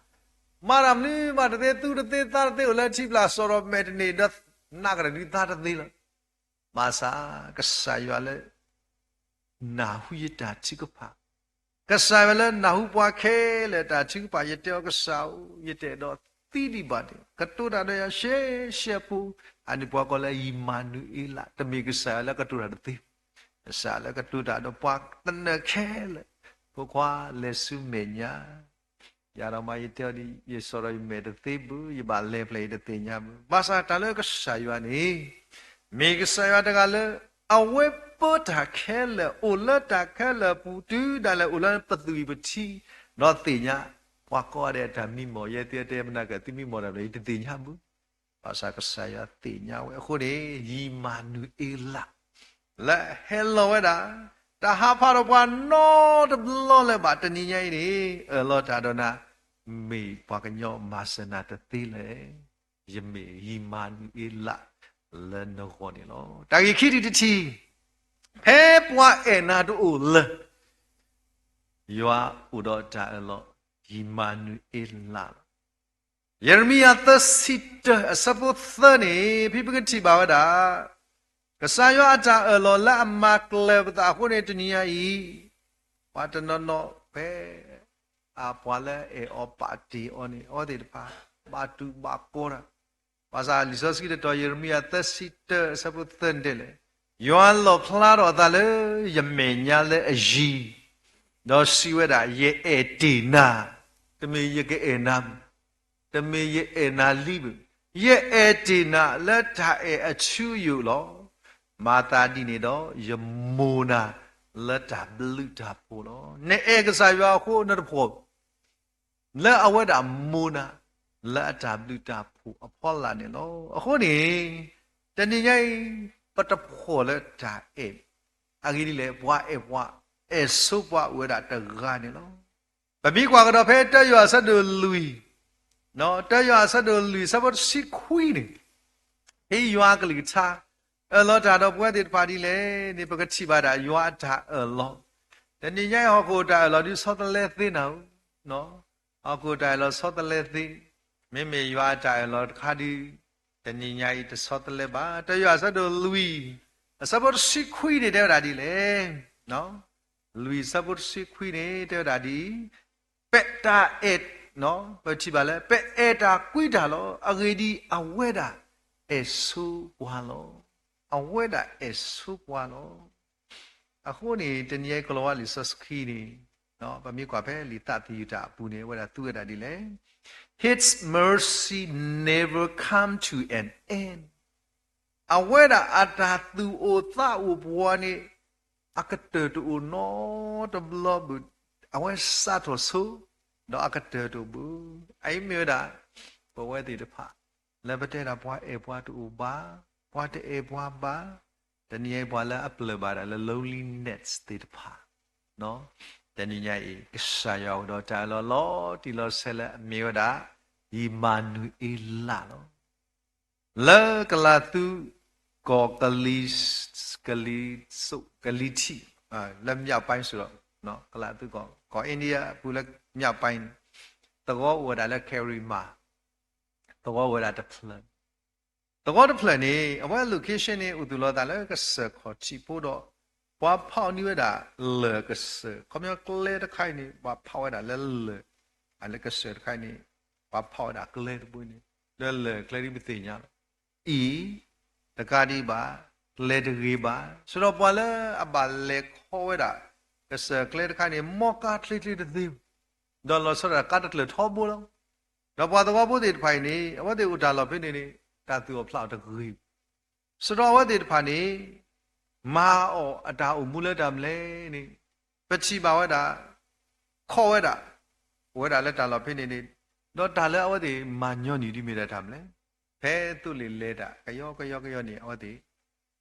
မၤတၢ်မနုၤမးတသ့ သူတသ့သးတသ့အိၣ်လၢထံပျၢ်စီၤဒီးမဲာ်တန့ၢ်ဒီး နာ်ကတၢၢ်ဒုးသးတသ့လီၤ. ဘၣ်ဆၣ် ကစၢ်ယွၤလၢ နၢ်ဟူယတၢ်ထုကဖၣ်, ကစၢ်ယွၤလၢနၢ်ဟူပှၤခဲလၢာ်တၢ်ထုကဖၣ် ယတဲအီၤကစၢ်ဧၢ ယတအဲၣ်ဒိးသံဒံးဘၣ်န့ၣ် ကတိၤတၢ်ဒီးယၤရှဲရှဲဖိ, အန့ၣ်ပှၤကိးလၢအံၤမၤနူၤအ့လး တမ့ၢ်ကစၢ်ယွၤလၢကတိၤတၢ်တသ့, ကစၢ်လၢကတိၤတၢ်ဒီးပှၤသနၢၣ်ခဲလၢာ်, ဖိခွါလဲၤဆူမဲာ်ညါ ယၤဒီးမၤယတဲအီၤဒ် ယစီၤဒီးယမဲာ်တသ့ဘၣ် ယဘၣ်လဲၤဖျဲၣ်ယတသ့ၣ်ညါဘၣ်. ဘၣ်ဆၣ်တၢ်လၢကစၢ်ယွၤန့ၣ် မ့ၢ်ကစၢ်ယွၤတဂၤလၢ အဝဲပၢတၢ်ခဲလၢာ် အိၣ်လၢတၢ်ခဲလၢာ်အပူၤ တုၤဒၣ်လဲာ်အိၣ်လၢပသူၣ်အံၤပထံ ဒီးသ့ၣ်ညါ ပှၤကိးဂၤဒဲးအတၢ်မံမီၢ် ယဲသ့ၣ်တဲမနၤက သုမံမီၢ်တၢ်ဘၣ် ယတသ့ၣ်ညါဘၣ်. ဘၣ်ဆၣ်ကစၢ်ယွၤသ့ၣ်ညါဝဲအဃိန့ၣ် ယံၤမၤနူၤအ့လး လၢအဟဲလီၤဝဲဒၣ် တဟးဖးဒီးပှၤနီတဘျီလၢၤဘၣ်. တနံၤညါအံၤန့ၣ် အၢၣ်လီၤတၢ်ဒီးနၤ, မ့ၢ်ပှၤကညီမၤစၢၤနၤတသ့လဲၣ်. ယမ့ၢ်ယံၤမၤနူၤအ့လးလၢနဂီၢ်န့ၣ်လီၤ. တၢ်ဂ့ၢ်ခံထံၣ်တထံၣ်, ဖဲပှၤအဲၣ်နၤတအိၣ်လၢၤ ယွၤအိၣ်ဒီးတၢ်အၢၣ်လီၤ, ယံၤမၤနူၤအ့လးလီၤ. ယံးရမံယၤသၢဆံတၢ အဆၢဖိသၢန့ၣ် ဖဲပကထံၣ်ဘၣ်ဝဲဒၣ် ကစၢ်ယွၤအတၢ်အၢၣ်လီၤလၢအမၤကျၢၤပသးအဃိန့ၣ် တနံၤညါအံၤ ပှၤတနီၤနီၤဖဲ အပှၤလၢအအဲၣ်အီၤပာ်တ့ၢ်အီၤန့ၣ် အဝဲသ့ၣ်တဖၣ် ဘၣ်တူၢ်ဘၣ်ကီတၢ် ဘၣ်ဆၣ်လံာ်စီဆှံတတီၤ ယံးရမံယၤသၢဆံတၢ အဆၢဖိသၢန့ၣ်တဲလဲၣ်, ယွၤလီၣ်ဖျါထီၣ်အသးလၢယမဲာ်ညါလၢအယံၤ, ဒီးစံးဝဲဒၣ်, ယအဲၣ်တ့ၢ်နၤ, တမ့ၢ်ယကအဲၣ်နၤ, တမ့ၢ်ယကအဲၣ်နၤလံဘၣ်, ယအဲၣ်တ့ၢ်နၤလၢတၢ်အဲၣ်အထူအယိာ်လီၤ. မၤသးဒ်န့ၣ်ဒီး ယမိၢ်နၤလၢတၢ်ဘျုးတၢ်ဖှိၣ်လီၤ. နအဲၣ်ကစၢ်ယွၤအဃိ နတဖှီၣ် လၢအဝဲဒၣ်မိၢ်နၤ လၢအတၢ်ဘျုးတၢ်ဖှိၣ်အဖီလာ်န့ၣ်လီၤ. အဃိန့ၣ် တနံၤညါအံၤ ပတဖှီၣ်လၢတၢ်အဲၣ်, အဂ့ၢ်ဒ်လဲၣ် ပှၤအဲၣ်ပှၤ အဲၣ်ဆိပှၤအိၣ်ဝဲဒၣ်တဂၤန့ၣ်လီၤ. ပမ့ၢ်ကွၢ်ကဒီးဖဲတၢယိၤဟၣ်အဆၢဒိၣ်လွံၢ်, တၢယိၤဟၣ်အဆၢဒိၣ်လွံၢ် အဆၢဖိတဆံခွံန့ၣ် ဖဲယွၤအကလုၢ်ကထါ အၢၣ်လီၤတၢ်ဒီးပဝဲသ့ၣ်တဖၣ်ဒ်လဲၣ်န့ၣ် ပကထံၣ်ဘၣ်ဒၣ်ယွၤအတၢ်အၢၣ်လီၤ. တနံၤညါအံၤ ဟီၣ်ခိၣ်တၢ်အၢၣ်လီၤဒုးဆီတလဲသ့နၤဧၢ, ဟီၣ်ခိၣ်တၢ်အၢၣ်လီၤဆီတလဲသ့, မ့မ့ၢ်ယွၤအတၢ်အၢၣ်လီၤတခါဒုး တနံၤညါအံၤတဆီတလဲဘၣ်. တၢယိၤဟၣ်အဆၢဒိၣ်လွံၢ် အဆၢဖိတဆံခွံန့ၣ်တဲဝဲဒၣ်ဒ်လဲၣ်, လွံၢ်အဆၢဖိတဆံခွံန့ၣ် တဲဝဲဒၣ်ဒ်အံၤ, ပတၢ်အဲၣ်, ပထံၣ်ဘၣ်လၢ ပအဲၣ်တၢ်ကွံတၢ်လီၤ. အဂ့ၢ်ဒ်အံၤ, အဝဲဒၣ်အဲၣ်ဆိပှၤလီၤ. အဝဲဒၣ်အဲၣ်ဆိပှၤလီၤ. အဃိန့ၣ် တနံၤအံၤကလီၤဝါလံာ်စီဆှံန့ၣ် ပမ့ၢ်ကွၢ်ဖဲလံာ်သးသယုၢ်တၢ်အပူၤန့ၣ် အဝဲဒၣ်သူဝဲဒၣ်ဒ်လဲၣ်, His mercy never come to an end. အဝဲဒၣ်အတၢ်သူၣ်အိၣ်သးအိၣ်ပှၤန့ၣ် အကတၢၢ်တအိၣ်နီတဘျီဘၣ်, အဝဲစးထီၣ်ဆိ ဒီးအကတၢၢ်တအိၣ်ဘၣ်. အအံၤမ့ၢ်ဝဲဒၣ် ပဝဲသ့ၣ်တဖၣ် လၢပတဲဒၣ်ပှၤအဲၣ်ပှၤတအိၣ်ဘၣ်, ပှၤတအဲၣ်ပှၤဘၣ်, တနံၤညါအံၤပှၤလၢအပျၢၢ်ဘၣ်ဒၣ်လၢ loneliness သ့ၣ်တဖၣ် တနံၤညါအံၤ ကစၢ်ယွၤအိၣ်ဒီးတၢ်အၢၣ်လီၤလီၤတံၢ်လီၤဆဲးလၢအမ့ၢ်ဝဲဒၣ် အံၣ်မၤနူၤအ့လးလီၤ. လၢကလၤသူ ကီၢ် ကလံၤထံး လၢ မြောက်ပိုင်း စ့ၢ်ကီး ကလၤသူ ကီၢ် ကီၢ် India အပူၤလၢ မြောက်ပိုင်း န့ၣ် သဝီအိၣ်ဝဲဒၣ်လၢ Karima သဝီအိၣ်ဝဲဒၣ်တဖျၢၣ် သဝီတဖျၢၣ်န့ၣ် အဝဲ location န့ၣ် အိၣ်သူၣ်လီၤသးလၢကစၢၢ်ခီၣ်ထံးဖိဒီး ပှၤဖီၣ်န့ၢ်ဝဲဒၣ်လၢၢ်ကစၢၢ် ခီပညီကျဲတခါအံၤန့ၣ် ပှၤဖီၣ်ဝဲဒၣ်လၢလၢၢ် လၢကစၢၢ်တခါအံၤန့ၣ် ပှၤဖီၣ်ဝဲဒၣ်ကျဲတဘိန့ၣ် လၢလၢၢ်ကျဲဒ်ပသ့ၣ်ညါလီၤ. အံၤ တကးဒံးဘၣ် ကျဲတဂ့ၤဘၣ် ဆိဒီးပှၤလၢအဘၣ်လဲၤခီဝဲဒၣ် ကစၢၢ်ကျဲတခါန့ၣ် မီၢ်ကါချ့ချ့တသ့ဘၣ် ဒီးလီၤဆီဒၣ်တၢ်ကါတကျၢၢ်ထီဘိလီၤ. ဒီးပှၤသဝီဖိသ့ၣ်တဖၣ်အံၤန့ၣ် အဝဲသ့ၣ်အိၣ်တၢ်လီၢ်ဖဲန့ၣ်န့ၣ် တၢ်သူၣ်အီၣ်ဖျးအီၣ်တဂ့ၤဘၣ်. ဆိဒီးအဝဲသ့ၣ်တဖၣ်န့ၣ် မၤအီၣ်အတၢ်အိၣ်မူလၢတၢ်မနုၤလဲၣ်န့ၣ် ပထံၣ်ဘၣ်ဝဲဒၣ် ခီဝဲဒၣ် အိၣ်ဝဲဒၣ်လၢတၢ်လီၢ်ဖဲန့ၣ်န့ၣ် ဒီးတၢ်လၢအဝဲသ့ၣ်မၤညီနုၢ်ဒ်မ့ၢ်ဒၣ်တၢ်မနုၤလဲၣ် ဖဲသိလ့ၣ်လဲၤတၢ် ကယီကယီကယီန့ၣ် အဝဲသ့ၣ်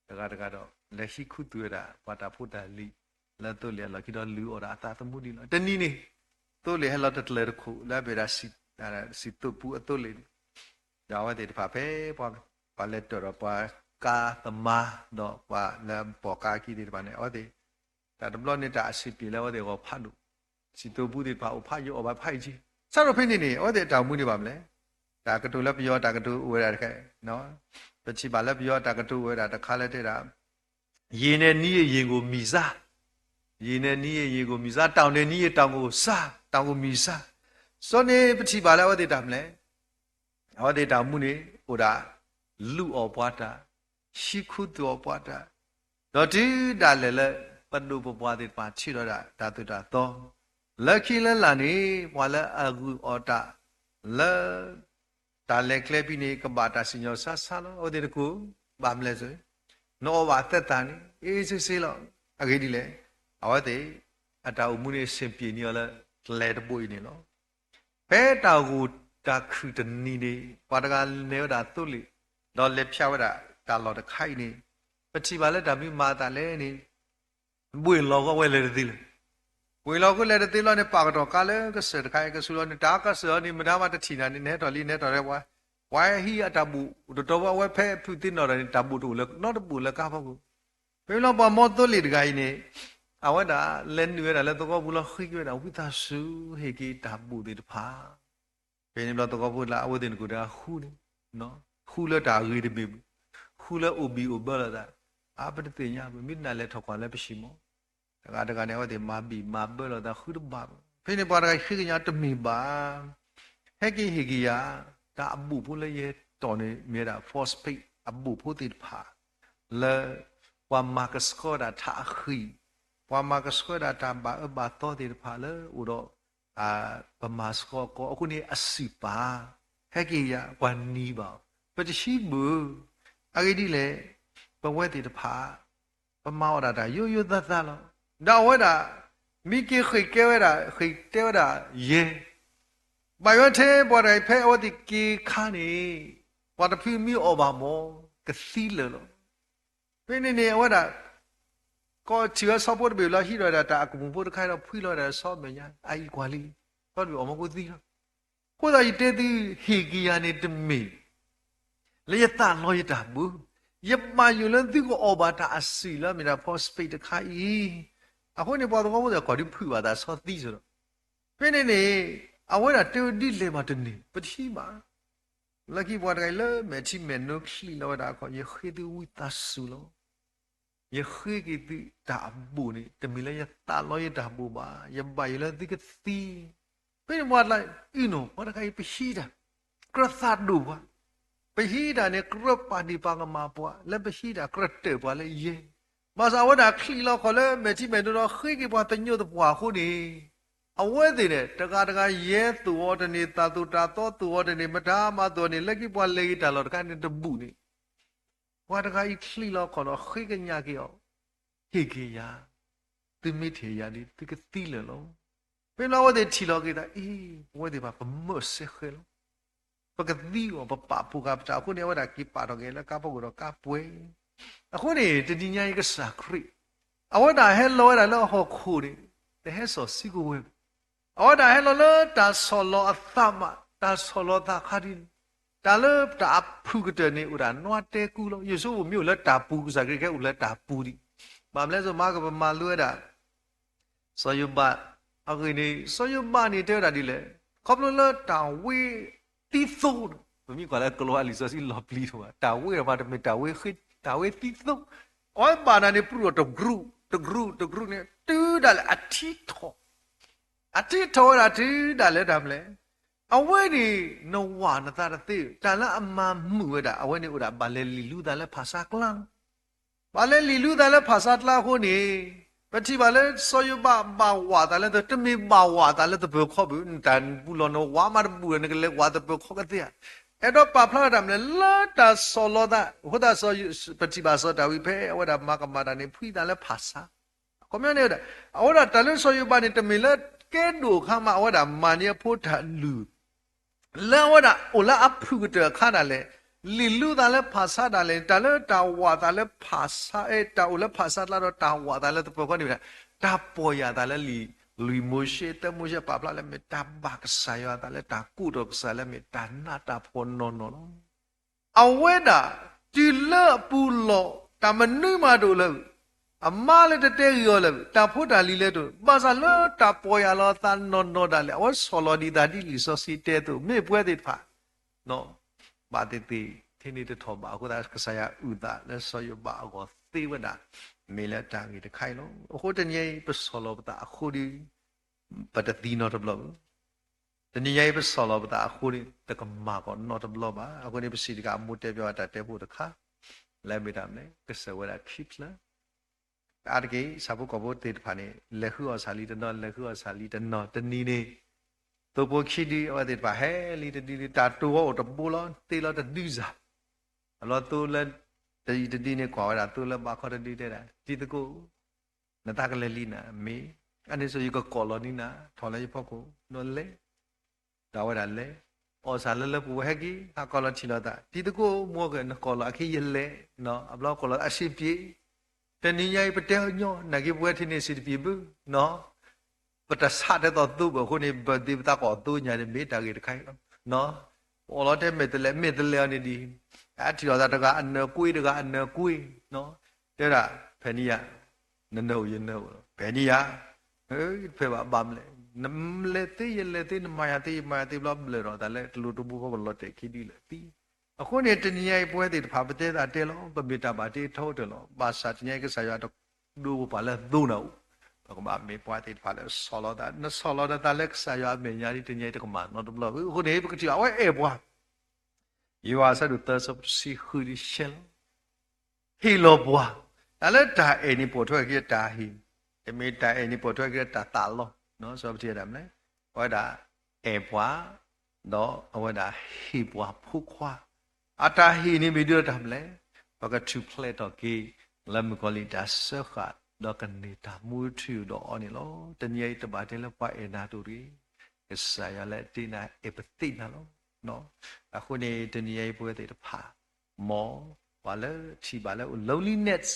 တဂၤတဂၤဒီး လဲၤဟံးခူသူၣ်ဝဲဒၣ် ပှၤတၢ်ဖိတၢ်လံၤ လၢသိလ့ၣ်အလီၢ်ခံဒီးလူၤအီၣ်ဒၣ်အသးသမူဒ်န့ၣ်လီၤ. တနံၤန့ၣ် သိလ့ၣ်ဟဲလီၤတကျၢၢ်တခိၣ် လၢအမ့ၢ်ဒၣ် စံၣ်သိးပူအသိလ့ၣ်န့ၣ် ဒီးအဝဲသ့ၣ်တဖၣ်ဖဲ ပှၤလဲၤတၢၢ်ဒီးပှၤကါသမါ ဒီးပှၤလၢပိာ်ကါခံသ့ၣ်တဖၣ်န့ၣ် အဝဲသ့ၣ် တၢ်တဘျီန့ၣ်တၢ်အဆံးပျ့ၤလၢအဝဲသ့ၣ်ဂီၤဖးဒိၣ် စံၣ်သိးပူသ့ၣ်တဖၣ်အိၣ်ဖးယိာ်အီၣ်ဘၣ်ဖးယံာ်က့ စးထီၣ်ဖဲန့ၣ်န့ၣ် အဝဲသ့ၣ်အတၢ်အိၣ်မူန့ၣ်ဘၣ်မနုၤလဲၣ် တၢ်ကတိၤလၢပယီၤတၢ်ကတိၤအိၣ်ဝဲဒၣ်တခါ ပထံၣ်ဘၣ်လၢပယီၤတၢ်ကတိၤအိၣ်ဝဲဒၣ်တခါလၢတဲဒၣ် ရေနဲ့နည်းရဲ့ ရေကိုမီစား, ရေနဲ့နည်းရဲ့ ရေကိုမီစား, တောင်နဲ့နည်းရဲ့ တောင်ကိုစား, တောင်ကိုမီစား. စီၤန့ၣ်ပထံၣ်ဘၣ်လၢအဝဲသ့ၣ်တၢ်မနုၤလဲၣ် အဝဲသ့ၣ်တၢ်အိၣ်မူန့ၣ် အိၣ်ဒၣ် လူၤအီၣ်ပှၤတၢ်, ဟံးခူသူၣ်အီၣ်ပှၤတၢ်, ဒီးတုၤဒၣ်လဲာ်လၢ ပဒိၣ်ပပှၢ်သ့ၣ်တဖၣ်ထံၣ်ဒီးဒၣ်တၢ်သိၣ်တၢ်သီ, လၢခံလၢလာ်န့ၣ် ပှၤလၢအဂုာ်အီၣ်တၢ် လၢ တၢ်လဲၤကျဲဖဲန့ၣ် ကဘၣ်တၢ်စံၣ်ညီၣ်ဆါဆါလီၤ. အဝဲသ့ၣ်တကိး ဘၣ်မနုၤလဲၣ် နအီၣ်ဘၣ်အသက်တာန့ၣ် အေးဆေးဆေးလီၤ. အဂ့ၢ်ဒ်လဲၣ်, အဝဲသ့ၣ် အတၢ်အိၣ်မူန့ၣ် စ့ၣ်ပျ့ၤန့ၢ်အီၤလၢ ကျဲတဘိအံၤန့ၣ်လီၤ. ဖဲတၢ်ဂိၢ်တၢ်ခုၣ်တနံၤန့ၣ် ပှၤတဂၤလဲၤဝဲဒၣ်သိလ့ၣ်, ဒီးလဲၤဖျါဝဲဒၣ်တၢ်လီၢ်တခါအံၤန့ၣ်, ပထံၣ်ဘၣ်လၢတၢ်မ့ၢ်မၤအသးလဲၣ်န့ၣ် ဘှ့ၣ်လီၤဃီဝဲလဲၤတသ့လၢၤ. ဘှ့ၣ်လီၤဃီလဲၤတသ့လီၤန့ၣ် ပာ်ကတီၢ်ကါလၢကစၢၢ်တခါအံၤ ကဆူးလီၤန့ၣ် တၢ်ကစၢၢ်အီၤန့ၣ် မတၤမးတထံၣ်နၤန့ၣ် နဟဲထီၣ်လံ နဟဲထီၣ်လၢပှၤ, ပှၤဟံးအတၢ်ဘူၣ်တတီၤဘၣ် အဝဲဖဲဖုးသ့နီၢ်ဒီးန့ၣ် တၢ်ဘူၣ်တအိၣ်လၢနီတဘူၣ်လၢကါဖီခိၣ်. ဖဲလီၤပှၤမီသိလ့ၣ်တဂၤအံၤန့ၣ် အဝဲဒၣ်လဲၤနုာ်ဝဲဒၣ်လၢသဝီပူၤလီၤ ဃ့က့ၤဝဲဒၣ် ဝံသးစူၤ ဟ့ၣ်က့ၤတၢ်ဘူၣ်သ့ၣ်တဖၣ် ဖဲန့ၣ်ဘျီသဝီဖိလၢအဝဲသ့ၣ်နကိၣ်တဂၤဃုန့ၣ်, ဃုလၢတၢ်ဂ့ၤတဘ့ၣ်ဘၣ်, ဃုလၢအိၣ်ဘံၣ်အိၣ်ဘၢလိာ်သး, အါ ပတသ့ၣ်ညါဘၣ် မ့ၢ်တနာ်လဲၤထီၣ်ကွၢ်လၢပဟံၣ်မး, တဂၤတဂၤန့ၣ် အဝဲသ့ၣ်မၤဘံၣ်မၤဘၢလိာ်သးဃုတဘၣ်ဘၣ်. ဖဲန့ၣ်ပှၤတဂၤဃ့ကညးတမ့ၢ်ဘၣ် ဟဲက့ၤဟ့ၣ်က့ၤယၤ တၢ်အဘူၣ်ဖိလၢယဲတီၢ်န့ၣ် မ့ၢ်ဝဲဒၣ် phosphate အဘူၣ်ဖိသ့ၣ်တဖၣ် လၢ ပှၤမၤကဆှီဝဲဒၣ်ထးအဃံၣ်, ပှၤမၤကဆှီဝဲဒၣ်တၢ်ဘၣ်အၢဘၣ်သီသ့ၣ်တဖၣ်လၢအိၣ်ဒီး ပမၤဆှီကီ အဃိန့ၣ်အစံၣ်ပာ် ဟဲက့ၤယၤ ပှၤနံၤဘၣ်အီၤ ပတဟံးဘၣ်. အဂ့ၢ်ဒ်လဲၣ်, ပဝဲသ့ၣ်တဖၣ် ပမၤအီၣ်ဒၣ်တၢ်ယိယိသးသးလီၤ. ဒီးအဝဲဒၣ် မံက့ၤဃ့ၢ်ကဲဝဲဒၣ် ဃ့ၢ်တဲဝဲဒၣ်ယဲ ဘၣ်ယွၤထဲပှၤတဂၤအံၤ ဖဲအဝဲသ့ၣ်က့ၤခါန့ၣ် ပှၤတဖုမ့ၢ်အီၣ်ဘၣ်မး ကသံလၢာ်လီၤ. ဖဲန့ၣ်န့ၣ် အဝဲဒၣ် ကီးထံၣ်ဝဲဆီဖိတဘ့ၣ်လီၤ ဟံးထီၣ်ဝဲဒၣ်တၢ်အကမူၤဖိတခါဒီး ဖှံလီၤဝဲဒၣ်ဆီမဲာ်ညါ အအံၤကွၢ်လံ ဆီတဘ့ၣ်အီၣ်မးကိသံလီၤ. အဃိသတးယတဲသု ဟ့ၣ်က့ၤယၤန့ၣ်တမ့ၢ် လၢယသးလီယတၢ်ဘူၣ်, ယဘၣ်ယိၣ်လၢသုကအီၣ်ဘၣ်တၢ်အစံၣ်လၢမ့ၢ်ဒၣ် phosphate တခါအံၤ. အဃိန့ၣ် ပှၤသဝီဖိသ့ၣ်ကွၢ်ဒုးဖုးဘၣ်သးဆီသံစ့ၢ်ဒီး ဖဲန့ၣ်န့ၣ် အဝဲဒၣ်တဲဝဲဒ်လဲၣ်မးတန့ၢ် ပတဟံးဘၣ်. လၢခံပှၤတဂၤအံၤလၢမဲာ်ထံမဲာ်နိချံးလီၤဝဲဒၣ်အခီ ယဃ့သုဝံသးစူၤလီၤ. ယဃ့က့ၤသုတၢ်အဘူၣ်န့ၣ် တမ့ၢ်လၢယသးလီယတၢ်ဘူၣ်ဘၣ်, ယဘၣ်ယိၣ်လၢသုကသံ. ဖဲန့ၣ်ပှၤတဂၤအံၤနီၤ ပှၤတဂၤအံၤပဟံးတၢ် ကြၢးသးဒိၣ်ပှၤ, ပဟံးတၢ်န့ၣ် ကြၢးပာ်ဒ့ၣ်ပာ်ကမၣ်ပှၤ လၢပဟံးတၢ်ကြၢးတၢၢ်ပှၤလၢယဲ, ဘၣ်ဆၣ်အဝဲဒၣ်ချံးလီၤခီၣ်လၢမဲာ်ထံမဲာ်နိဒီး ဃ့က့ၤပှၤသညိးသပှၢ်အဃိန့ၣ် အဝဲသ့ၣ်န့ၣ် တဂၤတဂၤယဲသိၣ်အီၤတန့ၢ် သးသိၣ်တၢ်သီသိၣ်အီၤတန့ၢ် မတၤမးသိၣ်အီၤန့ၣ် လၢခံပှၤလဲၤဂ့ၤတၢ်လီၢ်တခါန့ၣ်တဘူၣ်န့ၣ် ပှၤတဂၤအံၤချံးလီၤခီၣ်ဒီးဃ့ကညးက့ၤအီၤ, ဟ့ၣ်က့ၤယၤ, သုမ့ၢ်တဟ့ၣ်ယၤဒီး သုကသံလၢာ်လီၤ. ဖဲန့ၣ်အဝဲသ့ၣ်ထံၣ်လီၤက့ၤသးအံၤ ပဝဲသ့ၣ်တဖၣ်ပမၢၢ်စဲဃဲလီၤ. ပကသံအီၤ ပပာ်ဖှိၣ်ဃာ်ပတၢ်အဃိန့ၣ် အဝဲဒၣ်က့ၤပာ်ထီၣ်က့ၤလၢကါဖီခိၣ်ဒီးကါပှဲၤ. အဃိန့ၣ် တနံၤညါအံၤကစၢ်ခရံာ် အဝဲဒၣ်ဟဲလီၤဝဲဒၣ်လၢအဟီၣ်ခိၣ်န့ၣ် တဟဲစိာ်စုကဝဲၤဘၣ်. အဝဲဒၣ်ဟဲလီၤလၢတၢ်ဆီၣ်လီၤအသးမး တၢ်ဆီၣ်လီၤသးခါဒ်န့ၣ် တၢ်လၢတၢ်အဖုၣ်ကတၢၢ်န့ၣ် အိၣ်ဒၣ်နွါတဲကူလီၤ. ယိၤၡူအိၣ်မ့ၢ်အိၣ်လၢတၢ်ပူၤ ကစၢ်ခရံာ်ကဲအိၣ်လၢတၢ်ပူၤဒံး. ဘၣ်မနုၤလဲၣ် မၤကပမၤလိဝဲဒၣ် စီၤယိၤဘး အဂ့ၢ်န့ၣ် စီၤယိၤဘးန့ၣ်တဲဝဲဒၣ်ဒ်လဲၣ်, ခီဖျိလၢတၢ်ဝ့သံသိ ပမ့ၢ်ကွၢ်လၢကလံးဝါအလံာ်စီဆှံလီၤပျံၤထီၣ်ဘၣ် တၢ်ဝ့ဒီးမးတမ့ၢ်တၢ်ဝ့ဃ့ တၢ်ဝ့သံသိ အဝဲဘၣ်နၤန့ၣ် ပူၤဒီးတကရူၢ် တကရူၢ် တကရူၢ်န့ၣ် တုၤဒၣ်လဲာ်အထံထီၣ် အထံထီၣ်ဝဲဒၣ်တုၤဒၣ်လဲာ်တၢ်မနုၤလဲၣ်, အဝဲန့ၣ် နဝၢ်နသးတသ့ တၢ်လၢအမၤမုာ်ဝဲဒၣ် အဝဲန့ၣ်အိၣ်ဒၣ်ဘၣ်လဲၤလံၣ်လူသးလၢဖၣ်ဆါကျါလီၤ. ဘၣ်လဲၤလံၣ်လူသးလၢဖၣ်ဆါကျါအဃိန့ၣ် ပထံၣ်ဘၣ်လၢစီၤယိၤဘးဘၣ်ဝးသးလၢ တမ့ၢ်ဘၣ်ဝးသးလၢသပၢၤခီဘၣ်, နတၢ်ပူၤလီၢ်နဝးမးတဘူၣ်ဒီး နကလဲၤဝးသပၢၤခီကသ့ဧါ. အဲၣ်ဒိးပာ်ဖျါတၢ်မနုၤလဲၣ် လၢတၢ်ဆီၣ်လီၤသး အဃိသတး ပထံၣ်ဘၣ်စီၤဒၤဝံးဖဲအဝဲဒၣ်မၤကမၣ်တၢ်န့ၣ် ဖှံသးလၢဖၣ်ဆါ အခီပညီန့ၣ်ဝဲဒၣ် အဝဲဒၣ်တၢ်လၢစီၤယိၤဘးန့ၣ် တမ့ၢ်လၢကဲဒိၣ်အခါမး အဝဲဒၣ်မၤန့ၢ်အဖိတၢ်လုၢ် လၢအဝဲဒၣ်အိၣ်လၢအဖုၣ်ကတၢၢ်အခါဒၣ်လဲာ် လံၣ်လူသးလၢဖၣ်ဆါဒၣ်လဲာ်န့ၣ် တၢ်လၢတၢ်ဝးသးလၢဖၣ်ဆါ တၢ်အိၣ်လၢဖၣ်ဆါကျါဒီးတၢ်ဝးသးလၢသပၢၤခီန့ၣ်ဝဲဒၣ် တၢ်ပီၢ်ယၢ်သးလၢလံာ် လွံၢ်မိၤၡ့ သၢမိၤၡ့ ပာ်ဖျါလၢမ့ၢ်တၢ်ဘၣ်ကစၢ်ယွၤအသးလၢတၢ်ကိးထီၣ်ကစၢ်လၢမ့ၢ် တၢ်နးတၢ်ဖှီၣ်နီၢ်နီၢ်လီၤ. အဝဲဒၣ် တုၤလၢအပူၤလီၢ် တၢ်မနုၤမးတအိၣ်လၢၤဘၣ်, အမါလၢတတဲဂ့ၤအီၤလၢၤဘၣ်, တၢ်ဖိတၢ်လံၤလၢတအိၣ်, ဘၣ်ဆၣ်လၢတၢ်ပီၢ်ယၢ်လီၤအသးနီၢ်နီၢ်ဒၣ်လဲာ် အဝဲဆီၣ်လီၤဒံးသးဒ်လံာ်စီဆှံတဲအသိး မ့ၢ်ပဝဲသ့ၣ်တဖၣ် ဘၣ်သ့ၣ်သ့ၣ် ထဲန့ၣ်တထီၣ်ဘၣ်အဃိသတး ကစၢ်ယွၤအုၣ်သးလၢစီၤယိၤဘးအဂီၢ်သ့ဝဲဒၣ် မ့ၢ်လၢတၢ်ဂ့ၢ်တခါအံၤလီၤ. အဃိတနံၤအံၤ ပဆီၣ်လီၤပသးအဃိဒီး ပတသံနီတဘျီဘၣ်. တနံၤညါအံၤ ပဆီၣ်လီၤပသးအဃိန့ၣ် တကမၤကီးနီတဘျီဘၣ်. အဃိန့ၣ် ပစံးတကးအမိၢ်တဲပၠးဝဲတၢ်တဲဖိတခါ လၢမ့ၢ်တၢ်မနုၤလဲၣ် ကစၢၢ်ဝဲဒၣ်ခံဖျၢၣ် အါတက့ၢ် ဆၣ်ဖိကီၢ်ဖိသ့ၣ်တဖၣ်န့ၣ် လဲၤဃုအီၣ်ဆၣ်လံတနီၤ လဲၤဃုအီၣ်ဆၣ်လံတနီၤ တနံၤန့ၣ် သိဖိခံဒု အဝဲသ့ၣ်တဖၣ်ဟဲလံတဒုဒု တၢ်တိၤဝဲအိၣ်တဘိလီၤ သ့လီၤတဒုစၢ် အလီၤသိလၢ တယံာ်တဒံန့ၣ်ကွၢ်ဝဲဒၣ်သိလၢဘးခီတဒုတဲဒၣ် တံၤသကိး, နတၢ်ကလဲၤလံနၤ မ့ၢ်, အန့ၣ်ဆိယကကိးလီၤန့ၢ်နၤ ထီၣ်လၢယဖီခိၣ် ဒီးလဲၤ, ဒီးအဝဲဒၣ်လဲၤ, အီၣ်စၢ်လၢလၢပှဲၤပှဲၤဟဲက့ၤ ဟးကိးလီၤထံၣ်လိာ်သး တံၤသကိး မိၢ်က့ၤ နကိးလီၤအခံယလဲၤ, အဘျီကိးလီၤအဆ့ပ့ၤ, တနံၤညါအံၤပတဲအီၤညီ နာ်က့ပဝဲထံန့ၣ်စံးတပံၤဘၣ် ပတဆးတဲသိးသိဘၣ်အဃိန့ၣ် ဘၢၣ်သ့ပသးကိးသိညါန့ၣ် မ့ၢ်တၢ်ဂ့ၢ်တခါအံၤလီၤ. ပအီၣ်လီၤတဲမဲာ်တလဲး မဲာ်တလဲးအီၤန့ၣ်ဒ်အံၤ, အထံၣ်လိာ်သးတဂၤအနၢၤကွ့တဂၤအနၢၤကွ့, တဲဒၣ် ဖဲနံၤယၤ နနၢၤအိၣ်ယနၢၤအိၣ်လီၤ ဖဲနံၤယၤ, တဖဲဘၣ်ဘၣ်မလဲၣ်, နလဲၤသ့ယလဲၤသ့ နမၤယၤသ့ယမၤယၤသ့ ဘျီဘျၢၣ်ထီၣ်သးလၢတလိၤတဘိဖီကလီၤတဲာ်ခံဒုလၢာ်သံ, အဃိန့ၣ် တနံၤညါအံၤပဝဲသ့ၣ်တဖၣ် ပတဲသးတဲလီၤ ပမ့ၢ်တၢ်ဘၣ်တ့ထီအိၣ်တၢၢ်လီၤ. ဘၣ်ဆၣ်တနံၤညါအံၤကစၢ်ယွၤတဒိပပှၤလၢသိနၤအိၣ်, ပကဘၣ်မ့ၢ်ပှၤသ့ၣ်တဖၣ်လၢဆီၣ်လီၤသး, နဆီၣ်လီၤနသးလၢကစၢ်ယွၤအမဲာ်ညါဒ်တနံၤညါအံၤတကမၣ်နီတဘျီဘၣ်. အဃိန့ၣ် ပကထံၣ်ဘၣ်အဝဲအဲၣ်ပှၤ ယိၤဟၣ်အဆၢဒိၣ်သၢ ဆၢဖိတဆံဃုဒ်ဆဲးလီၤ, ဟ့ၣ်လီၤပှၤ, တၢ်လၢတၢ်အဲၣ်န့ၣ်ပိာ်ထွဲက့ၤတၢ်ဟ့ၣ်, တမ့ၢ်တၢ်အဲၣ်န့ၣ်ပိာ်ထွဲက့ၤတၢ်သးလီ, စီပထံဒၣ်မလဲၣ်, အဝဲဒၣ်အဲၣ်ပှၤ, ဒီးအဝဲဒၣ်ဟ့ၣ်ပှၤဖိခွါ, အတၢ်ဟ့ၣ်န့ၣ်မ့ၢ်ဒ်တၢ်မလဲၣ်, ပကထူၣ်ဖျဲးထီၣ်က့ၤ လၢမုၣ်ကီၤလံၢ်တၢ်စၢဃာ် ဒီးကန့ၢ်တၢ်မူထူယိာ်ဒီးအီၤန့ၣ်လီၤ. တနံၤညါအံၤတဘၣ်တဲလၢပှၤအဲၣ်နၤတအိၣ်တဂ့ၤ, ကစၢ်ယွၤလၢအတ့နၤအဲၣ်ပသ့ၣ်ညါလီၤ. အဃိန့ၣ် တနံၤညါအံၤပဝဲသ့ၣ်တဖၣ် မ်ပှၤလၢထံၣ်ဘၣ်လၢအိၣ် loneliness,